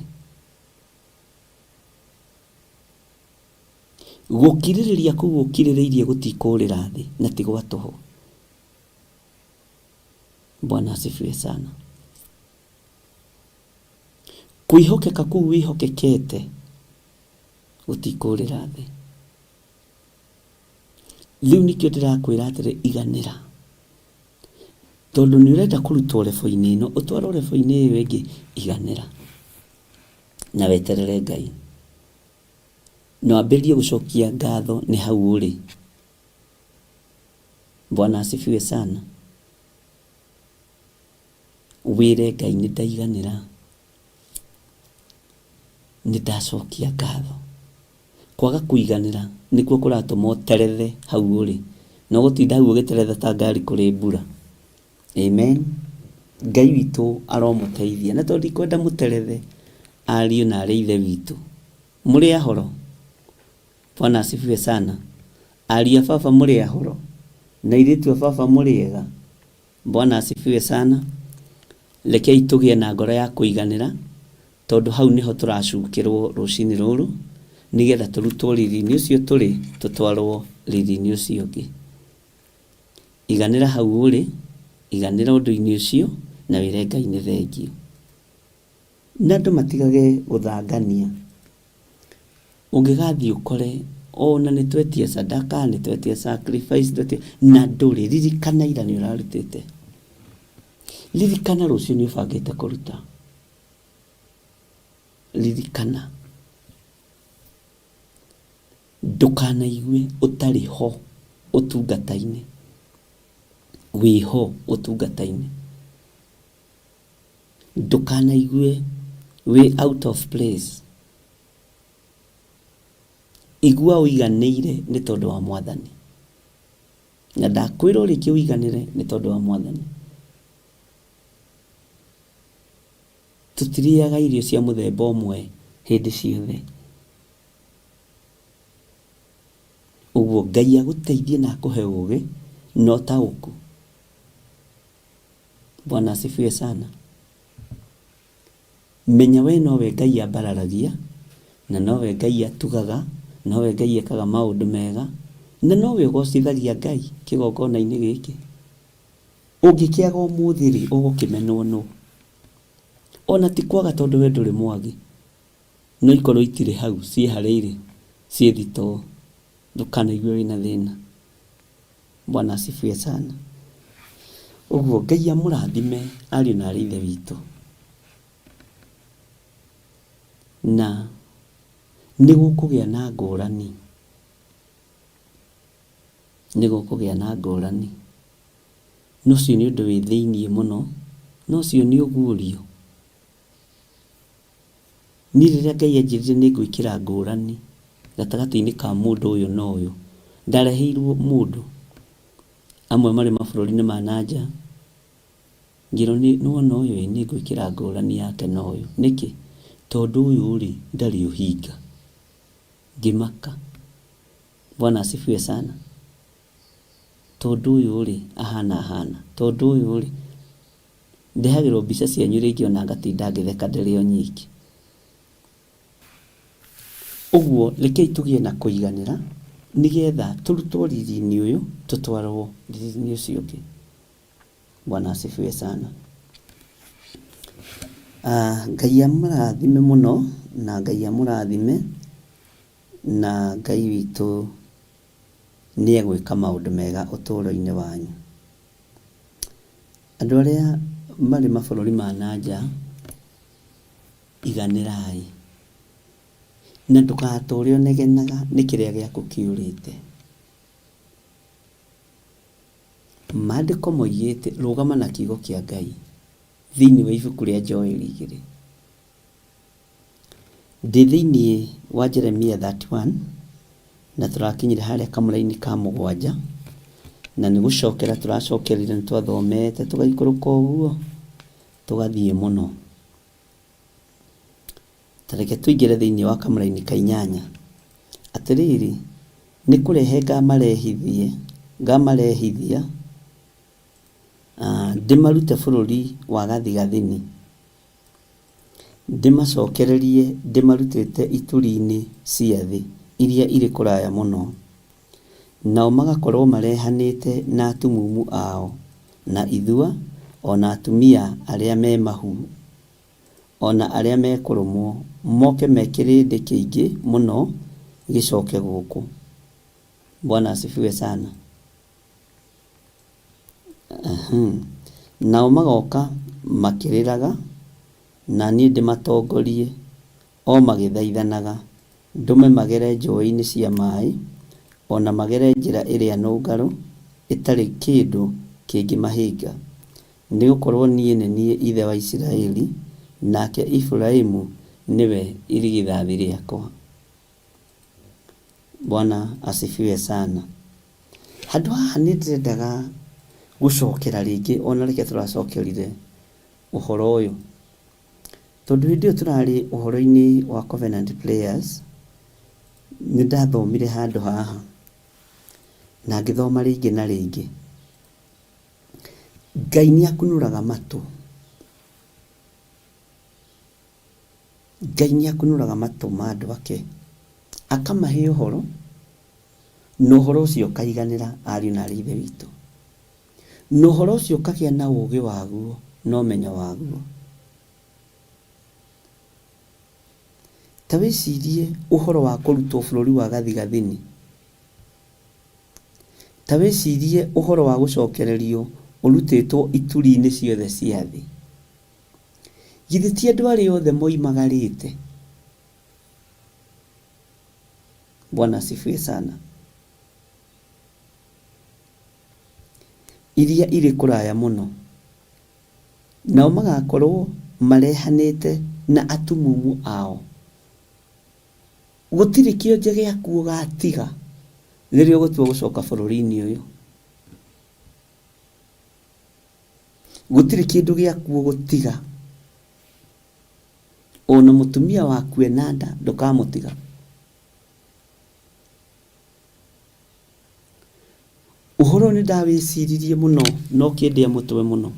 Gũkirĩrĩria kũu ũkirĩrĩirie gũtikũũrĩra thĩ na ti gwa tũhũ. Bwana asifiwe sana. Kwĩhokeka kũu wĩhokekete gũtikũũrĩra thĩ. Rĩu nĩkĩo ndĩrakwĩra atĩrĩ iganĩra. Tondũ nĩ ũrenda kũrutwo level-inĩ ĩno ũtwarwo level-inĩ ĩyo ĩngĩ, iganĩra na weterere Ngai. Na wambĩrĩrie gũcokia ngatho nĩ hau ũrĩ. Bwana asifiwe sana. Wĩre Ngai nĩ ndaiganĩra, nĩ ndacokia ngatho. Kwaga kũiganĩra nĩkuo kũratũma ũterethe hau ũrĩ. Na ũgũtinda hau ũgĩteretha ta ngari kũrĩ mbura. Amen. Ngai witũ aromũteithia. Na tondũ ndikwenda mũterethe ariũ na arĩ ithe witũ. Mũrĩ ahoro? Bwana asifiwe sana. Ariũ a baba mũrĩ ahoro? Na airĩtu a baba mũrĩ ega? Bwana asifiwe sana. Rekei tũgĩe na ngoro ya kũiganĩra, tondũ hau nĩho tũracukĩrwo rũcinĩ rũrũ, nĩgetha tũrutwo riri-inĩ ũcio tũrĩ, tũtwarwo riri-inĩ ũcio ũngĩ. Iganĩra hau ũrĩ, iganĩra ũndũ-inĩ ũcio, na wĩre Ngai nĩ thengiũ. Na andũ matigage gũthangania. Ũngĩgathiĩ ũkore ona nĩ twetia sadaka, nĩ twetia sacrifice, twetia, na ndũrĩ, ririkana ira nĩ ũrarutĩte. Ririkana rũciũ nĩ ũbangĩte kũruta. Ririkana. Ndũkanaigue ũtarĩ ho ũtungata-inĩ. Wĩho ũtungata-inĩ. Ndũkanaigue wĩ out of place. Igua ũiganĩire nĩ tondũ wa Mwathani. Na ndakwĩra ũrĩkie ũiganĩre nĩ tondũ wa Mwathani. Tũtirĩaga irio cia mũthemba ũmwe hĩndĩ ciothe. Ũguo Ngai agũteithie na akũhe ũgĩ na ũtaũku. Bwana asifiwe sana. Menya we nowe Ngai ambararagia, na nowe Ngai atugaga, nowe Ngai ekaga maũndũ mega, na nowe ũgocithagia Ngai kĩgongona-inĩ gĩkĩ. Ũngĩkĩaga ũmũthĩ-rĩ, ũgũkĩmenwo nũ? Ona ti kwaga tondũ we ndũrĩ mwagi, no ikorwo itirĩ hau, ciĩ harĩa irĩ, ciĩ thitoo. Ndũkanaigue wĩna thĩna. Bwana asifiwe sana. Ũguo Ngai amũrathime ariũ na arĩ ithe witũ. Na nĩ gũkũgĩa na ngũrani. Nĩ gũkũgĩa na ngũrani. Na ũcio nĩ ũndũ wĩ thĩiniĩ mũno, na ũcio nĩ ũguũrio. Niĩ rĩrĩa Ngai anjĩrire nĩ ngwĩkĩra ngũrani gatagatĩ-inĩ ka mũndũ ũyũ na ũyũ, ndareheirwo mũndũ, amwe marĩ mabũrũri-inĩ ma na nja, ngĩrwo nĩ wona ũyũ ĩ, nĩ ngwĩkĩra ngũrani yake na ũyũ. Nĩkĩ? Tondũ ũyũ rĩ, ndarĩ ũhinga. Ngĩmaka. Bwana asifiwe sana. Tondũ ũyũ rĩ, ahana ahana, tondũ ũyũ rĩ, ndehagĩrwo mbica cianyu rĩngĩ ona ngatinda ngĩtheka ndĩrĩ o nyiki. Ũguo rekei tũgĩe na kũiganĩra nĩgetha tũrutwo riri-inĩ ũyũ tũtwarwo riri-inĩ ũcio ũngĩ. Bwana asifiwe sana. Ah, Ngai amũrathime mũno na Ngai amũrathime na Ngai witũ nĩ egwĩka maũndũ mega ũtũũro-inĩ wanyu. Andũ arĩa marĩ mabũrũri ma na nja, iganĩrai. Na ndũgatũre ũnegenaga nĩ kĩrĩa gĩaku kĩũrĩte. Maandĩko moigĩte rũgama na kiugo kĩa Ngai thĩinĩ wa ibuku rĩa Joeli 2. Ndĩ thĩinĩ wa Jeremia 31 na tũrakinyire harĩa kamũraini ka mũgwanja na nĩ gũcokera tũracokerire nĩ twathomete tũgaikũrũka ũguo tũgathiĩ mũno. Ta reke tũingĩre thĩinĩ wa kamũraini ka inyanya. Atĩrĩrĩ, nĩ kũrehe ngamarehithie, ngamarehithia, ndĩmarute bũrũri wa gathigathini. Ndĩmacokererie ndĩmarutĩte ituri-inĩ cia thĩ iria irĩ kũraya mũno, nao magakorwo marehanĩte na atumumu ao, na ithua, o na atumia arĩa me mahu, o na arĩa mekũrũmwo, moke me kĩrĩndĩ kĩingĩ mũno gĩcoke gũkũ. Bwana asifiwe sana. Nao magoka makĩrĩraga, na niĩ ndĩmatongorie o magĩthaithanaga, ndũme magere njũĩ-inĩ cia maĩ, o na magere njĩra ĩrĩa nũngarũ ĩtarĩ kĩndũ kĩngĩmahĩnga. Nĩ gũkorũo niĩ nĩ niĩ Ithe wa Isiraeli, nake Efiraimu nĩwe irigithathi rĩakwa. Bwana asifiwe sana. Handũ haha nĩ ndĩrendaga gũcokera rĩngĩ ona reke tũracokerire ũhoro ũyũ. Tondũ hĩndĩ ĩyo tũrarĩ ũhoro-inĩ wa Covenant Prayers, nĩ ndathomire handũ haha na ngĩthoma rĩngĩ na rĩngĩ. Ngai nĩ akunũraga matũ. Ngai nĩ akunũraga matũ ma andũ ake, akamahe ũhoro, na ũhoro ũcio ũkaiganĩra ariũ na aarĩ a Ithe witũ. Na ũhoro ũcio ũkagĩa na ũũgĩ waguo na ũmenyo waguo. Ta wĩcirie ũhoro wa kũrutwo bũrũri wa gathigathini. Ta wĩcirie ũhoro wa gũcokererio ũrutĩtwo ituri-inĩ ciothe cia thĩ. Githĩ ti andũ arĩa othe moimagarĩte? Bwana asifiwe sana. Iria irĩ kũraya mũno. Nao magakorwo marehanĩte na atumumu ao. Gũtirĩ kĩonje gĩaku ũgatiga rĩrĩa ũgũtua gũcoka bũrũri-inĩ ũyũ. Gũtirĩ kĩndũ gĩaku ũgũtiga. Ona mũtumia waku ena nda ndũkamũtiga. Ũhoro ũyũ nĩ ndawĩciririe mũno na ũkĩndĩa mũtwe mũno.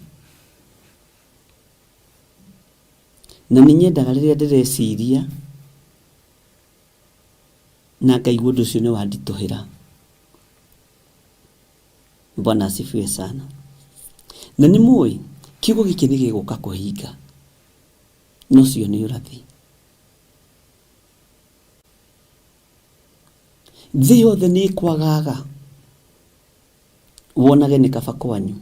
Na nĩ nyendaga rĩrĩa ndĩreciria na ngaigua ũndũ ũcio nĩ wanditũhĩra. Bwana asifiwe sana. Na nĩ mũĩ kiugo gĩkĩ nĩ gĩgũka kũhinga. Na ũcio nĩ ũrathi. Thĩ yothe nĩ ĩkwagaga wonage nĩ kaba kwanyu.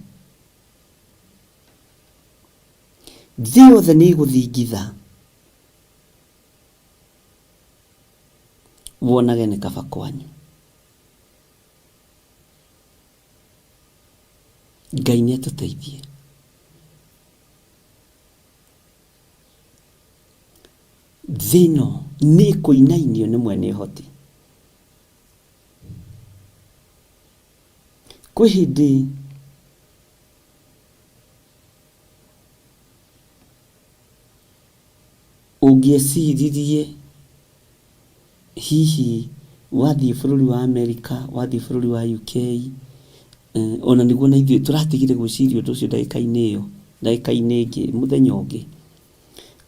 Thĩ yothe nĩ ĩgũthingitha wonage nĩ kaba kwanyu. Ngai nĩ atũteithie. Thĩ ĩno nĩ ĩkũinainio nĩ mwene ũhoti. Kwĩ hĩndĩ ũngĩeciririe hihi wathiĩ bũrũri wa Amerika, wathiĩ bũrũri wa UK, ona nĩguo na ithuĩ tũratigire gwĩciria ũndũ ũcio ndagĩka-inĩ ĩyo, ndagĩka-inĩ ĩngĩ, mũthenya ũngĩ.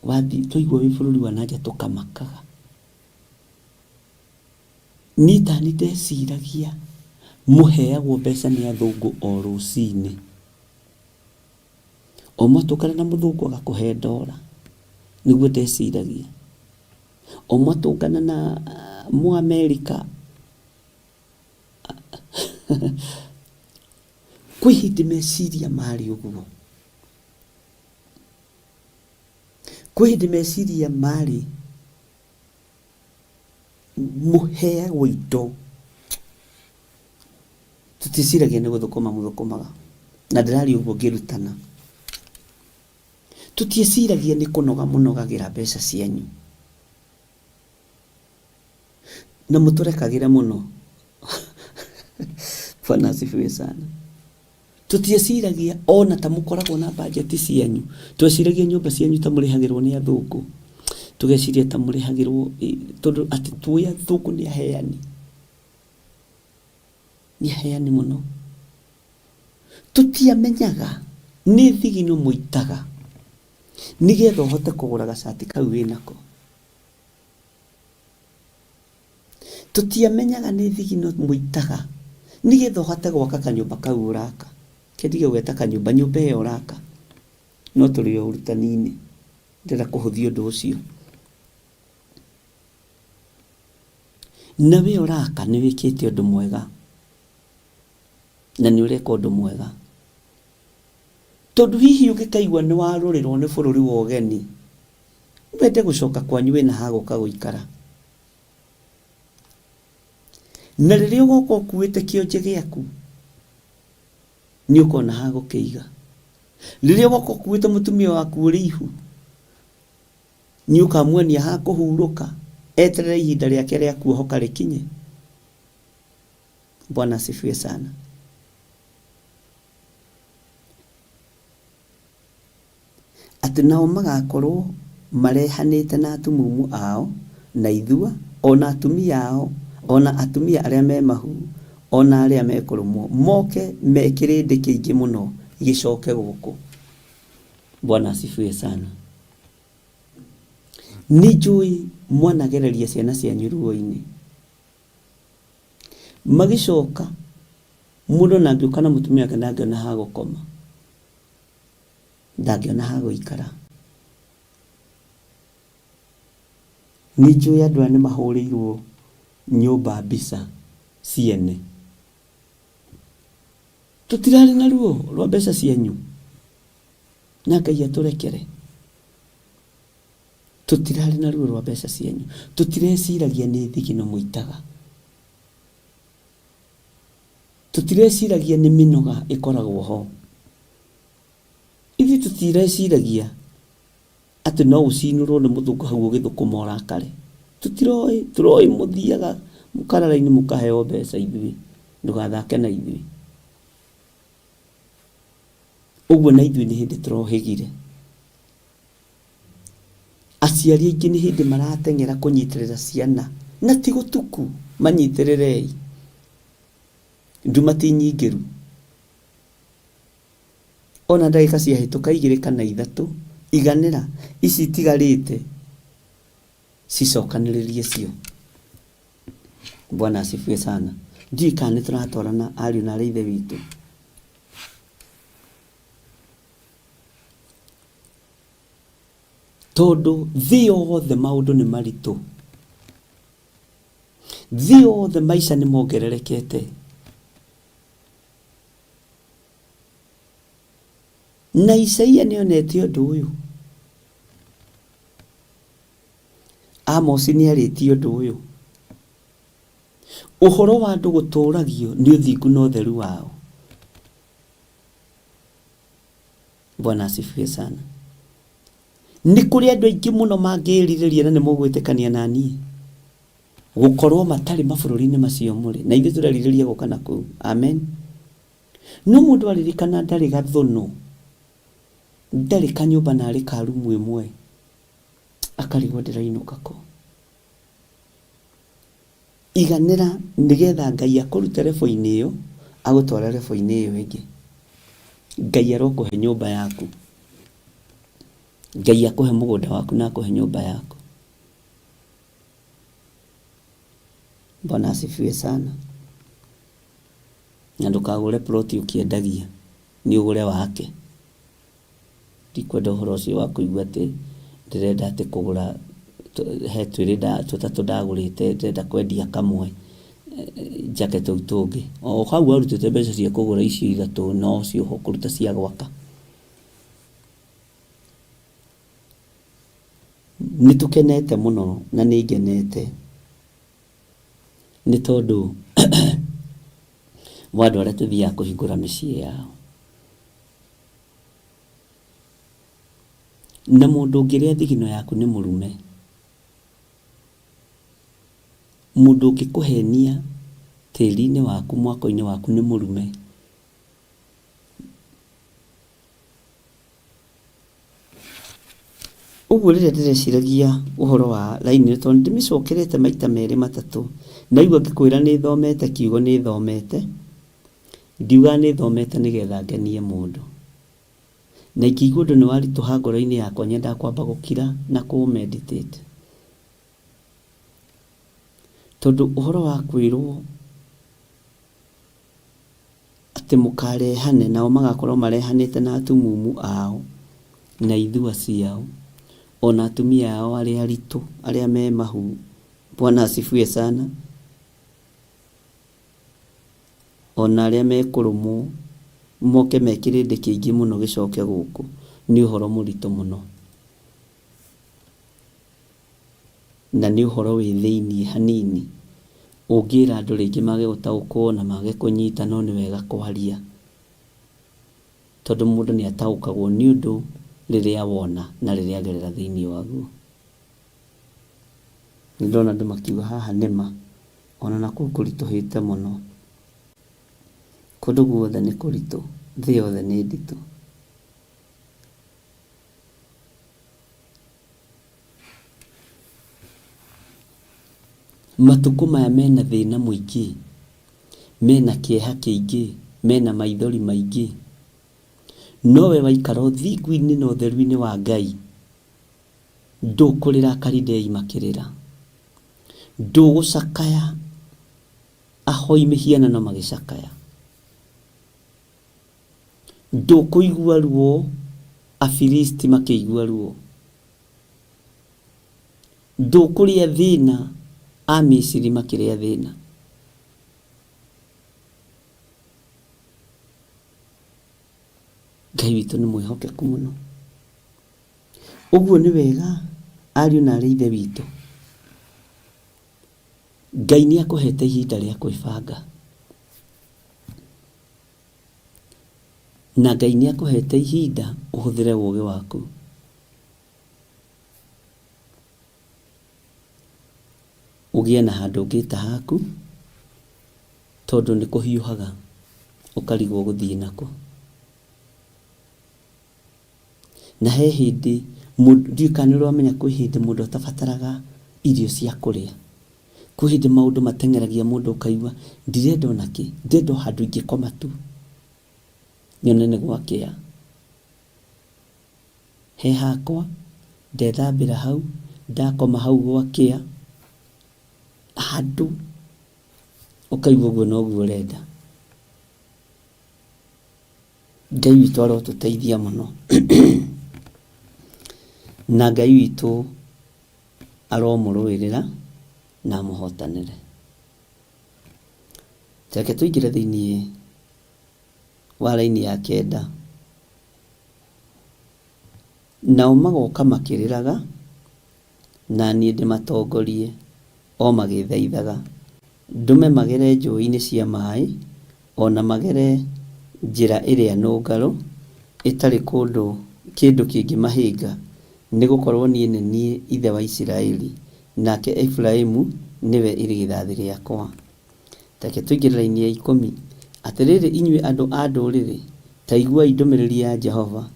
Wathiĩ, twaigua wĩ bũrũri wa na nja tũkamakaga. Niĩ tani ndeciragia mũheagwo mbeca nĩ athũngũ o rũcinĩ. O mwatũngana na mũthũngũ agakũhe ndora, nĩguo ndeciragia. O mwatũngana na Mũamerika kwĩ hĩndĩ meciria marĩ ũguo. Kwĩ hĩndĩ meciria marĩ mũheagwo indo tũticiragia nĩ gũthũkũma mũthũkũmaga na ndĩraria ũguo ngĩrutana. Tũtiĩciragia nĩ kũnoga mũnogagĩra mbeca cianyu na mũtũrekagĩre mũno. Bwana asifiwe sana. Tũtieciragia ona ta mũkoragwo na bajeti cianyu. Tweciragia nyũmba cianyu ta mũrĩhagĩrwo nĩ athũngũ. Tũgeciria ta mũrĩhagĩrwo tondũ atĩ tũĩ athũngũ nĩ aheani. Nĩ aheani mũno. Tũtiamenyaga nĩ thigino mũitaga nĩgetha ũhote kũgũra gacati kau wĩnako. Tũtiamenyaga nĩ thigino mũitaga nĩgetha ũhote gwaka kanyũmba kau ũraka. Reke ndige gũgeta kanyũmba, nyũmba ĩyo ũraka. No tũrĩ o ũrutani-inĩ, ndĩrenda kũhũthia ũndũ ũcio. Na we ũraka nĩ wĩkĩte ũndũ mwega, na nĩ ũreka ũndũ mwega. Tondũ hihi ũngĩkaigua nĩ warũrĩrwo nĩ bũrũri wa ũgeni, wende gũcoka kwanyu wĩna ha gũka gũikara. Na rĩrĩa ũgoka ũkuĩte kĩonje gĩaku, nĩ ũkona ha gũkĩiga. Rĩrĩa ũgoka ũkuĩte mũtumia waku ũrĩ ihu, nĩ ũkamuonia ha kũhurũka, eterere ihinda rĩake rĩa kuohoka rĩkinye. Bwana asifiwe sana. Atĩ nao magakorũo marehanĩte na atumumu ao, na ithua, o na atumia ao, o na atumia arĩa me mahu, o na arĩa mekũrũmwo, moke me kĩrĩndĩ kĩingĩ mũno gĩcoke gũkũ. Bwana asifiwe sana. Nĩnjũĩ mwanagereria ciana cianyu ruo-inĩ. Magĩcoka, mũndũ ona angĩũka na mũtumia wake ndangĩona ha gũkoma. Ndangĩona ha gũikara. Nĩ njũĩ andũ aya nĩ mahũrĩirwo nyũmba mbica ciene. Tũtirarĩ na ruo rwa mbeca cianyu? Na Ngai atũrekere. Tũtirarĩ na ruo rwa mbeca cianyu. Tũtireciragia nĩ thigino mũitaga. Tũtireciragia nĩ mĩnoga ĩkoragwo ho. Ithuĩ tũtireciragia atĩ no ũcinũrwo nĩ mũthũngũ hau ũgĩthũkũma ũrakare. Tũtiroĩ, tũroĩ mũthiaga mũkarara-inĩ mũkaheo mbeca ithuĩ. Ndũgathake na ithuĩ. Ũguo na ithuĩ nĩ hĩndĩ tũrohĩgire. Aciari aingĩ nĩ hĩndĩ marateng'era kũnyitĩrĩra ciana, na ti gũtuku, manyitĩrĩrei. Nduma ti nyingĩru. Ona ndagĩka ciahĩtũka igĩrĩ kana ithatũ, iganĩra ici itigarĩte cicokanĩrĩrie cio. Bwana asifiwe sana. Ndiũĩ kana nĩ tũratwarana ariũ na aarĩ a Ithe witũ. Tondũ thĩ yothe maũndũ nĩ maritũ. Thĩ yothe maica nĩ mongererekete. Na Isaia nĩ onete ũndũ ũyũ. Amosi nĩ arĩtie ũndũ ũyũ. Ũhoro wa andũ gũtũragio nĩ ũthingu na ũtheru wao. Bwana asifiwe sana. Nĩ kũrĩ andũ aingĩ mũno mangĩĩrirĩria na nĩ mũgwĩtĩkania na niĩ gũkorwo matarĩ mabũrũri-inĩ macio mũrĩ na ithuĩ tũrerirĩria gũka na kũu. Amen. No mũndũ aririkana ndarĩ gathũnũ, ndarĩ kanyũmba na arĩ ka rumu ĩmwe, akarigwo ndĩrainũka kũ. Iganĩra nĩgetha Ngai akũrute level-inĩ ĩyo agũtware level-inĩ ĩyo ĩngĩ. Ngai arokũhe nyũmba yaku. Ngai akũhe mũgũnda waku na akũhe nyũmba yaku. Bwana asifiwe sana. Na ndũkagũre plot ũkĩendagia, nĩ ũgũre wake. Ndikwenda ũhoro ũcio wa kũigua atĩ ndĩrenda atĩ kũgũra he twĩrĩ tũtatũ ndagũrĩte ndĩrenda kwendia kamwe njake tũu tũngĩ. O hau warutĩte mbeca cia kũgũra icio ithatũ nocio ũkũruta cia gwaka. Nĩ tũkenete mũno na nĩ ngenete nĩ tondũ wa andũ arĩa tũthiaga kũhingũra mĩciĩ yao. Na mũndũ ũngĩrĩa thigino yaku nĩ mũrume. Mũndũ ũngĩkũhenia tĩri-inĩ waku, mwako-inĩ waku nĩ mũrume. Ũguo rĩrĩa ndĩreciragia ũhoro wa raini ĩno tondũ ndĩmĩcokerete maita merĩ matatũ, ndaigua ngĩkwĩra nĩ thomete kiugo nĩ thomete, ndiugaga nĩ thomete nĩgetha ngenie mũndũ. Na ingĩigua ũndũ nĩ waritũha ngoro-inĩ yakwa nyendaga kwamba gũkira na kũ meditate. Tondũ ũhoro wa kwĩrwo atĩ mũkarehane, nao magakorwo marehanĩte na atumumu ao, na ithua ciao, o na atumia ao arĩa aritũ, arĩa me mahu. Bwana asifiwe sana. O na arĩa mekũrũmwo, moke me kĩrĩndĩ kĩingĩ mũno gĩcoke gũkũ, nĩ ũhoro mũritũ mũno. Na nĩ ũhoro wĩ thĩiniĩ hanini, ũngĩra andũ rĩngĩ mage gũtaũkwo na mage kũnyita no nĩ wega kwaria. Tondũ mũndũ nĩ ataũkagwo nĩ ũndũ rĩrĩa wona na rĩrĩa agerera thĩiniĩ waguo. Nĩ ndĩrona andũ makiuga haha nĩ ma, ona nakũu kũritũhĩte mũno. Kũndũ guothe nĩ kũritũ, thĩ yothe nĩ nditũ. Matukũ maya mena thĩna mũingĩ, mena kĩeha kĩingĩ, mena maithori maingĩ. No we waikara ũthingu-inĩ na ũtheru-inĩ wa Ngai, ndũkũrĩra Akalidei makĩrĩra. Ndũgũcakaya ahoi mĩhianano magĩcakaya. Ndũkũigua ruo Afilisti makĩigua ruo. Ndũkũrĩa thĩna Amisiri makĩrĩa thĩna. Ngai witũ nĩ mwĩhokeku mũno. Ũguo nĩ wega ariũ na aarĩ a Ithe witũ. Ngai nĩ akũhete ihinda rĩa kwĩbanga. Na Ngai nĩ akũhete ihinda ũhũthĩre ũũgĩ waku. Ũgĩe na handũ ũngĩta haku, tondũ nĩ kũhiũhaga ũkarigwo ũgũthiĩ nakũ. Na he hĩndĩ, ndiũĩ kana nĩ ũrĩ wamenya kwĩ hĩndĩ mũndũ atabataraga irio cia kũrĩa. Kwĩ hĩndĩ maũndũ mateng'eragia mũndũ ũkaigua ndirenda ona kĩ, ndĩrenda o handũ ingĩkoma tu nyone nĩ gwakĩa. He hakwa, ndethambĩra hau, ndakoma hau gwakĩa, handũ ũkaigua ũguo noguo ũrenda. Ngai witũ arotũteithia mũno. Na Ngai witũ aromũrũĩrĩra na amũhotanĩre. Reke tũingĩre thĩinĩ wa raini ya kenda. Nao magoka makĩrĩraga, na niĩ ndĩmatongorie o magĩthaithaga, ndũme magere njũĩ-inĩ cia maĩ, o na magere njĩra ĩrĩa nũngarũ, ĩtarĩ kũndũ kĩndũ kĩngĩmahĩnga, nĩ gũkorũo niĩ nĩ niĩ ithe wa Isiraeli, nake Efiraimu nĩwe irigithathi rĩakwa. Reke tũingĩre raini ya ikũmi. Atĩrĩrĩ inyuĩ andũ a ndũrĩrĩ, ta iguai ndũmĩrĩri ya Jehova,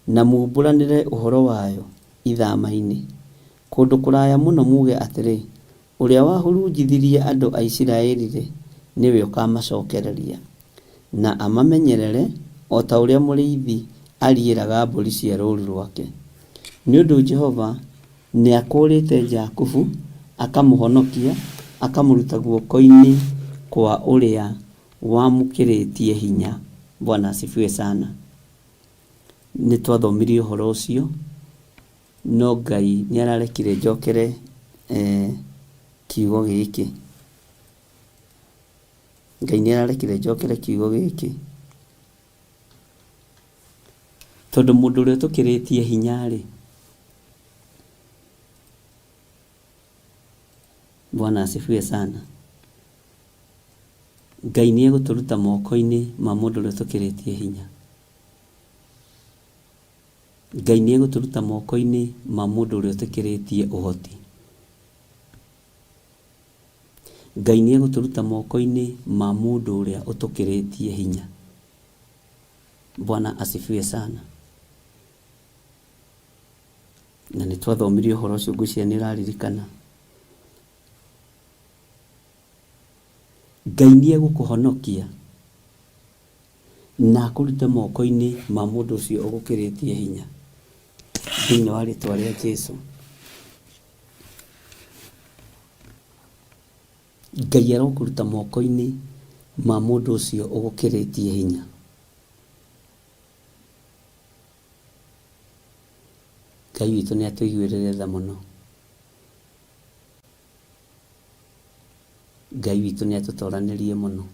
na muumbũranĩre ũhoro wayo ithama-inĩ. Kũndũ kũraya mũno muuge atĩrĩ, 'Ũrĩa wahurunjithirie andũ a Isiraeli-rĩ, nĩwe ũkamacokereria, na amamenyerere o ta ũrĩa mũrĩithi ariĩraga mbũri cia rũũru rwake. Nĩ ũndũ Jehova nĩakũũrĩte Jakubu, akamũhonokia, akamũruta guoko-inĩ kwa ũrĩa wamũkĩrĩtie hinya. Bwana asifiwe sana. Nĩ twathomirie ũhoro ũcio, no Ngai nĩ ararekire njokere kiugo gĩkĩ. Ngai nĩ ararekire njokere kiugo gĩkĩ. Tondũ mũndũ ũrĩa ũtũkĩrĩtie hinya-rĩ, Bwana asifiwe sana. Ngai nĩ egũtũruta moko-inĩ ma mũndũ ũrĩa ũtũkĩrĩtie hinya. Ngai nĩ egũtũruta moko-inĩ ma mũndũ ũrĩa ũtũkĩrĩtie ũhoti. Ngai nĩ egũtũruta moko-inĩ ma mũndũ ũrĩa ũtũkĩrĩtie hinya. Bwana asifiwe sana. Na nĩ twathomire ũhoro ũcio ngwĩciria nĩ ũraririkana. Ngai nĩ egũkũhonokia na akũrute moko-inĩ ma mũndũ ũcio ũgũkĩrĩtie hinya thĩinĩ wa rĩtwa rĩa Jesu. Ngai arokũruta moko-inĩ ma mũndũ ũcio ũgũkĩrĩtie hinya. Ngai witũ nĩ atũiguĩrĩre tha mũno. Ngai witũ nĩ atũtoranĩrie mũno.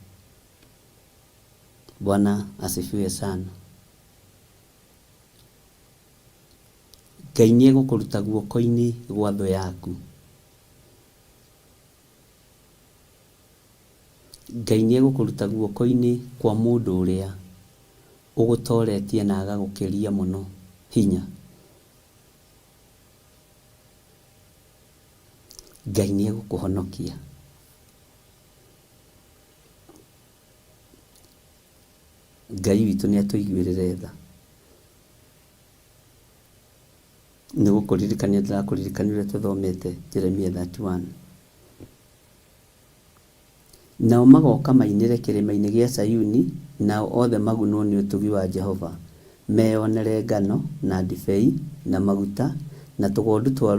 Bwana asifiwe sana. Ngai nĩ egũkũruta guoko-inĩ gwa thũ yaku. Ngai nĩ egũkũruta guoko-inĩ kwa mũndũ ũrĩa ũgũtoretie na agagũkĩria mũno hinya. Ngai nĩ egũkũhonokia. Ngai witũ nĩ atũiguĩrĩre tha. Nĩ gũkũririkania ndĩrakũririkania ũrĩa tũthomete Jeremia 31. Nao magoka mainĩre kĩrĩma-inĩ gĩa Sayuni, nao othe magunwo nĩ ũtugi wa Jehova, meyonere ngano, na ndibei, na maguta, na tũgondu twa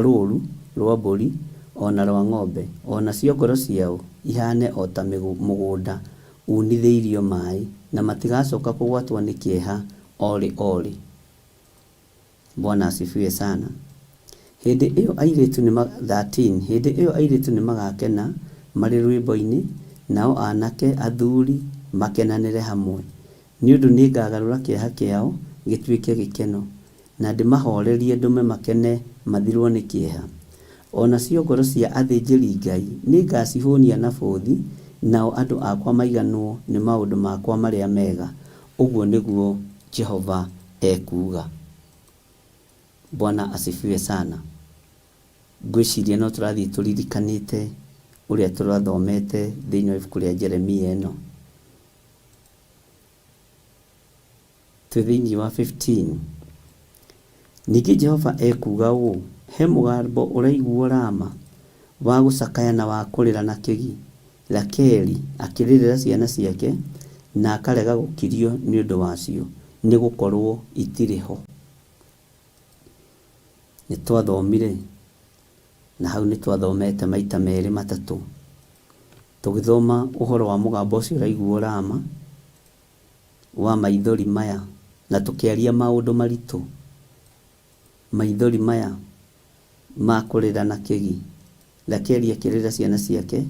rũũru rwa mbũri o na rwa ng'ombe, o nacio ngoro ciao ihaane o ta mũgũnda uunithĩirio maĩ, na matigacoka kũgwatwo nĩ kĩeha o rĩ o rĩ. Bwana asifiwe sana. Hĩndĩ ĩyo airĩtu nĩ 13 Hĩndĩ ĩyo airĩtu nĩmagakena marĩ rwĩmbo-inĩ, nao aanake athuuri makenanĩre hamwe. Nĩ ũndũ nĩngagarũra kĩeha kĩao gĩtuĩke gĩkeno, na ndĩmahoorerie ndũme makene mathirwo nĩ kĩeha. O nacio ngoro cia athĩnjĩri-Ngai nĩngacihũũnia na bũthi, nao andũ akwa maiganwo nĩ maũndũ makwa marĩa mega, ũguo nĩguo Jehova ekuuga. Bwana asifiwe sana. Ngwĩciria no tũrathiĩ tũririkanĩte ũrĩa tũrathomete thĩinĩ wa ibuku rĩa Jeremia ĩno. Twĩ thĩinĩ wa 15. Ningĩ Jehova ekuuga ũũ, He mũgambo ũraiguo Rama, wa gũcakaya na wa kũrĩra na kĩgi, Rakeli akĩrĩrĩra ciana ciake, na akarega gũkirio nĩ ũndũ wacio, nĩ gũkorũo itirĩ ho. Nĩ twathomire, na hau nĩ twathomete maita merĩ matatũ, tũgĩthoma ũhoro wa mũgambo ũcio ũraiguo Rama, wa maithori maya, na tũkĩaria maũndũ maritũ. Maithori maya ma kũrĩra na kĩgi? Rakeli akĩrĩra ciana ciake,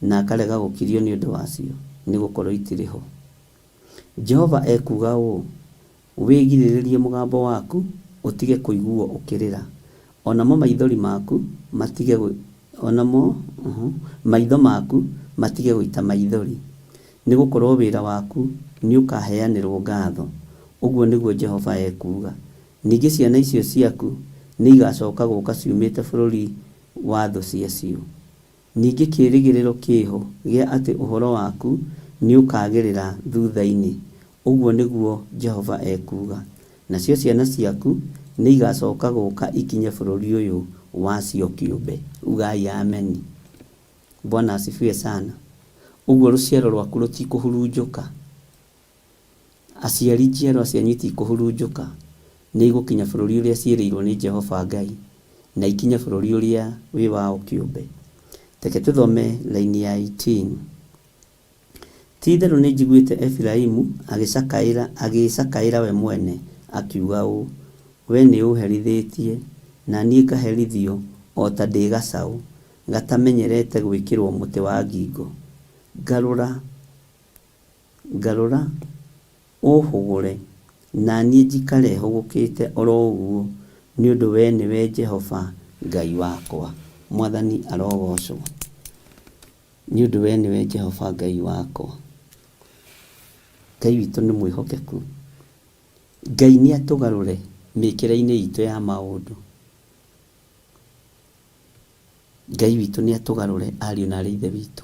na akarega gũkirio nĩ ũndũ wacio, nĩ gũkorũo itirĩ ho. Jehova ekuuga ũũ, Wĩgirĩrĩrie mũgambo waku ũtige kũiguwo ũkĩrĩra, o namo maithori maku matige, o namo maitho maku matige gũita maithori, nĩ gũkorũo wĩra waku nĩũkaheanĩrũo ngatho, ũguo nĩguo Jehova ekuuga. Ningĩ ciana icio ciaku nĩigacoka gũũka ciumĩte bũrũri wa thũ ciacio. Ningĩ kĩĩrĩgĩrĩro kĩĩ ho gĩa atĩ ũhoro waku nĩũkaagĩrĩra thutha-inĩ, ũguo nĩguo Jehova ekuuga, nacio ciana ciaku nĩigacoka gũũka ikinye bũrũri ũyũ wacio kĩũmbe. Ugai ameni. Bwana asifiwe sana. Ũguo rũciaro rwaku rũtikũhurunjũka. Aciari, njiarwa cianyu itikũhurunjũka, nĩigũkinya bũrũri ũrĩa ciĩrĩirwo nĩ Jehova Ngai, na ikinye bũrũri ũrĩa wĩ wao kĩũmbe. Reke tũthome raini ya 18. Ti-itherũ nĩnjiguĩte Efiraimu agĩcakaĩra, agĩĩcakaĩra we mwene, akiuga ũũ, Wee nĩũũherithĩtie, na niĩ ngaherithio o ta ndĩ gacaũ gatamenyerete gwĩkĩrwo mũtĩ wa ngingo. Ngarũra Ngarũra, ũũhũgũre, na niĩ njikare hũgũkĩte o ro ũguo, nĩ ũndũ wee nĩwe Jehova Ngai wakwa. Mwathani arogoocwo, nĩ ũndũ wee nĩwe Jehova Ngai wakwa. Ngai witũ nĩ mwĩhokeku. Ngai nĩ atũgarũre mĩkĩre-inĩ itũ ya maũndũ. Ngai witũ nĩ atũgarũre ariũ na aarĩ a Ithe witũ.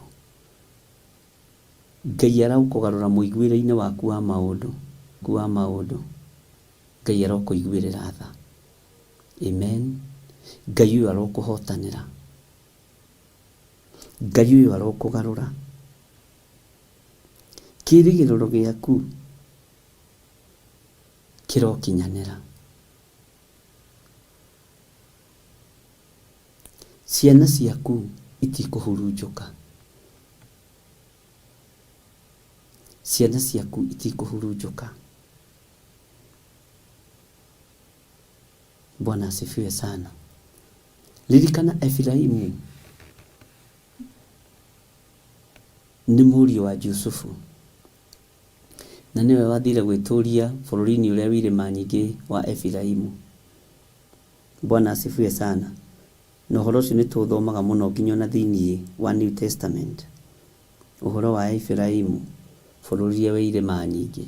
Ngai arokũgarũra mũiguĩre-inĩ waku wa maũndũ, wa maũndũ. Ngai arokũiguĩrĩra tha. Amen. Ngai ũyũ arokũhotanĩra. Ngai ũyũ arokũgarũra. Kĩrĩgĩrĩro gĩaku kĩrokinyanĩra. Ciana ciaku itikũhurunjũka. Ciana ciaku itikũhurunjũka. Bwana asifiwe sana. Ririkana Efiraimu nĩ mũriũ wa Jusufu, na nĩwe wathire gwĩtũria bũrũri-inĩ ũrĩa wĩ irĩma nyingĩ wa Efiraimu. Bwana asifiwe sana. Na ũhoro ũcio nĩ tũũthomaga mũno nginya o na thĩinĩ wa New Testament, ũhoro wa Efiraimu, bũrũri ũrĩa wĩ irĩma nyingĩ,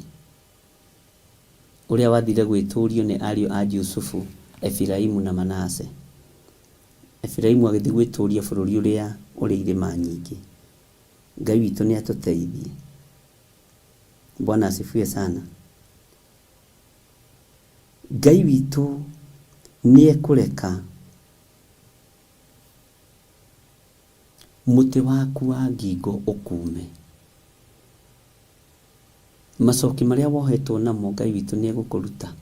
ũrĩa wathire gwĩtũũrio nĩ ariũ a Jusufu, Efiraimu na Manase. Efiraimu agĩthiĩ gwĩtũũria bũrũri ũrĩa ũrĩ irĩma nyingĩ. Ngai witũ nĩ atũteithie. Bwana asifiwe sana. Ngai witũ nĩ ekũreka mũtĩ waku wa ngingo ũkuume. Macoki marĩa wohetwo namo Ngai witũ nĩ egũkũruta.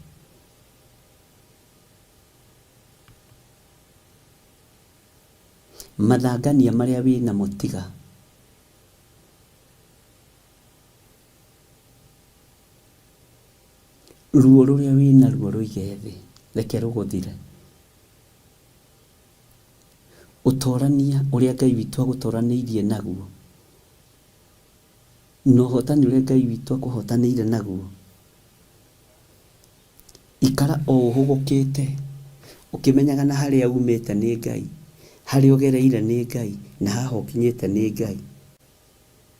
Mathangania marĩa wĩ namo tiga. Ruo rũrĩa wĩ naruo rũige thĩ, reke rũgũthire. Ũtorania ũrĩa Ngai witũ agũtoranĩirie naguo, na ũhotani ũrĩa Ngai witũ akũhotanĩire naguo, ikara o ũhũgũkĩte, ũkĩmenyaga na harĩa umĩte nĩ Ngai, harĩa ũgereire nĩ Ngai, na haha ũkinyĩte nĩ Ngai.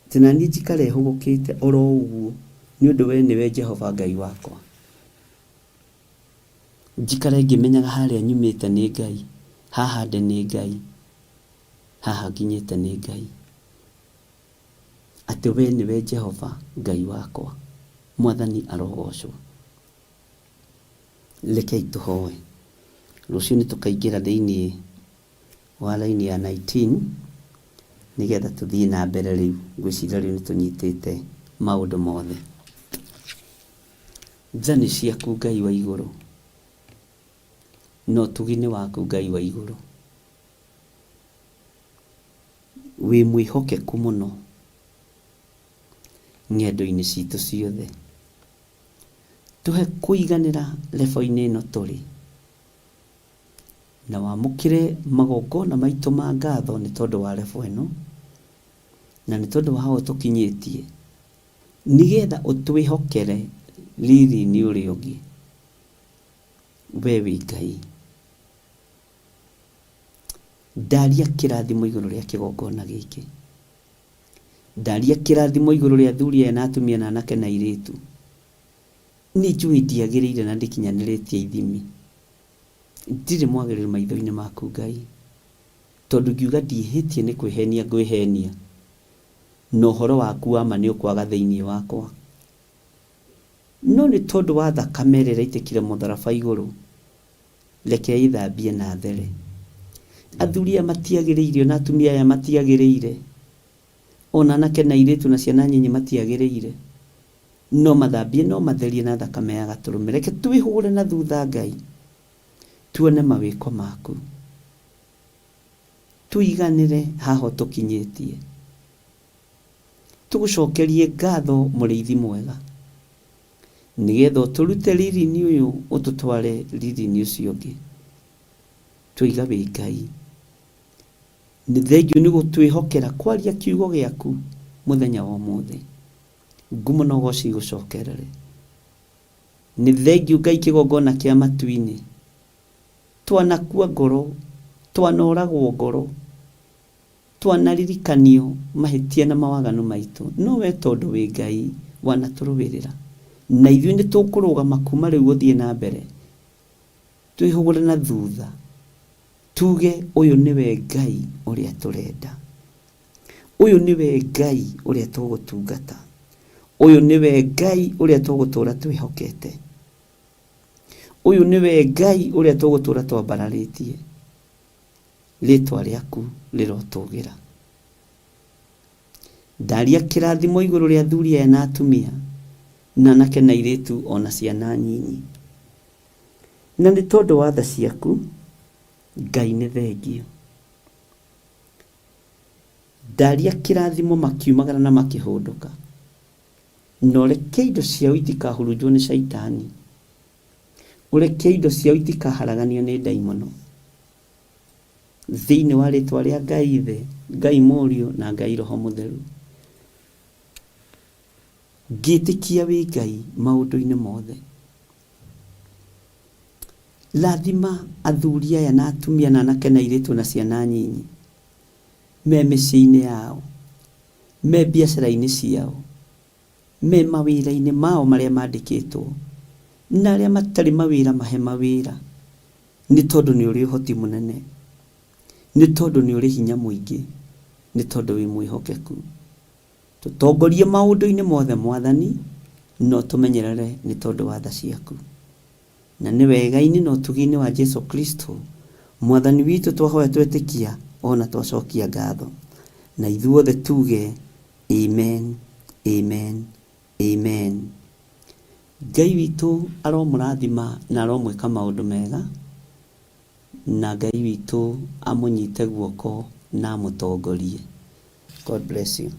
Atĩ na niĩ njikare hũgũkĩte o ro ũguo, nĩ ũndũ wee nĩwe Jehova Ngai wakwa. Njikare ngĩmenyaga harĩa nyumĩte nĩ Ngai, haha ndĩ nĩ Ngai, haha nginyĩte nĩ Ngai. Atĩ wee nĩwe Jehova Ngai wakwa. Mwathani arogoocwo. Rekei tũhoe. Rũciũ nĩ tũkaingĩra thĩinĩ wa raini ya 19 nĩgetha tũthiĩ na mbere rĩu. Ngwĩciria rĩu nĩ tũnyitĩte maũndũ mothe. Tha nĩ ciaku Ngai wa igũrũ, na ũtugi nĩ waku Ngai wa igũrũ. Wĩ mwĩhokeku mũno ng'endo-inĩ citũ ciothe. Tũhe kũiganĩra level-inĩ ĩno tũrĩ. Na wamũkĩre magongona maitũ ma ngatho nĩ tondũ wa level ĩno, na nĩ tondũ wa haha ũtũkinyĩtie, nĩgetha ũtwĩhokere riri-inĩ ũrĩa ũngĩ. We wĩ Ngai. Ndaria kĩrathimo igũrũ rĩa kĩgongona gĩkĩ. Ndaria kĩrathimo igũrũ rĩa athuri aya na atumia na anake na airĩtu. Nĩ njũĩ ndiagĩrĩire na ndikinyanĩrĩtie ithimi. Ndirĩ mwagĩrĩru maitho-inĩ maku Ngai. Tondũ ngiuga ndiĩhĩtie nĩ kwĩhenia ngwĩhenia, na ũhoro waku wa ma nĩ ũkwaga thĩinĩ wakwa. No nĩ tondũ wa thakame ĩrĩa ĩraitĩkire mũtharaba igũrũ, reke ĩthambie na there. Athuri aya matiagĩrĩire, ona atumia aya matiagĩrĩire, ona anake na airĩtu na ciana nyinyi matiagĩrĩire. No mathambie na ũmatherie na thakame ya Gatũrũme. Reke twĩhũre na thutha Ngai, tuone mawĩko maku. Tũiganĩre haha ũtũkinyĩtie. Tũgũcokerie ngatho mũrĩithi mwega, nĩgetha ũtũrute riri-inĩ ũyũ ũtũtware riri-inĩ ũcio ũngĩ. Twoiga wĩ Ngai. Nĩ thengiũ nĩ gũtwĩhokera kwaria kiugo gĩaku mũthenya wa ũmũthĩ. Ngumo na ũgoci igũcokerere. Nĩ thengiũ Ngai kĩgongona kĩa matu-inĩ. Twanakua ngoro, twanoragwo ngoro, Twanaririkanio mahĩtia na mawaganu maitũ, no wee tondũ wĩ Ngai, wanatũrũĩrĩra. Na ithuĩ nĩtũkũrũgama kuuma rĩu gũthiĩ na mbere, twĩhũgũre na thutha, tuuge, Ũyũ nĩwe Ngai ũrĩa tũrenda. Ũyũ nĩwe Ngai ũrĩa tũgũtungata. Ũyũ nĩwe Ngai ũrĩa tũgũtũũra twĩhokete. Ũyũ nĩwe Ngai ũrĩa tũgũtũũra twambararĩtie. Rĩĩtwa rĩaku rĩrotũũgĩra. Ndaria kĩrathimo igũrũ rĩa athuri aya na atumia, na anake na airĩtu o na ciana nyinyi. Na nĩ tondũ wa tha ciaku, Ngai nĩ thengiũ. Ndaria kĩrathimo makiumagara na makĩhũndũka. Na ũreke indo ciao itikahurunjwo nĩ Shaitani. Ũreke indo ciao itikaharaganio nĩ ndaimono. Thĩinĩ wa rĩtwa rĩa Ngai Ithe, Ngai Mũriũ, na Ngai Roho Mũtheru. Ngĩtĩkia wĩ Ngai maũndũ-inĩ mothe. Rathima athuri aya na atumia na anake na airĩtu na ciana nyinyi me mĩciĩ-inĩ yao, me biacara-inĩ ciao, me mawĩra-inĩ mao marĩa mandĩkĩtwo, na arĩa matarĩ mawĩra mahe mawĩra, nĩ tondũ nĩ ũrĩ ũhoti mũnene, nĩ tondũ nĩ ũrĩ hinya mũingĩ, nĩ tondũ wĩ mwĩhokeku. Tũtongorie maũndũ-inĩ mothe Mwathani, na ũtũmenyerere nĩ tondũ wa tha ciaku. Na nĩ wega-inĩ na ũtugi-inĩ wa Jesu Kristo, Mwathani witũ twahoya twetĩkia o na twacokia ngatho. Na ithuothe tuge, Amen, amen, amen. Ngai witũ aromũrathima na aromwĩka maũndũ mega, na Ngai witũ amũnyite guoko na amũtongorie. God bless you.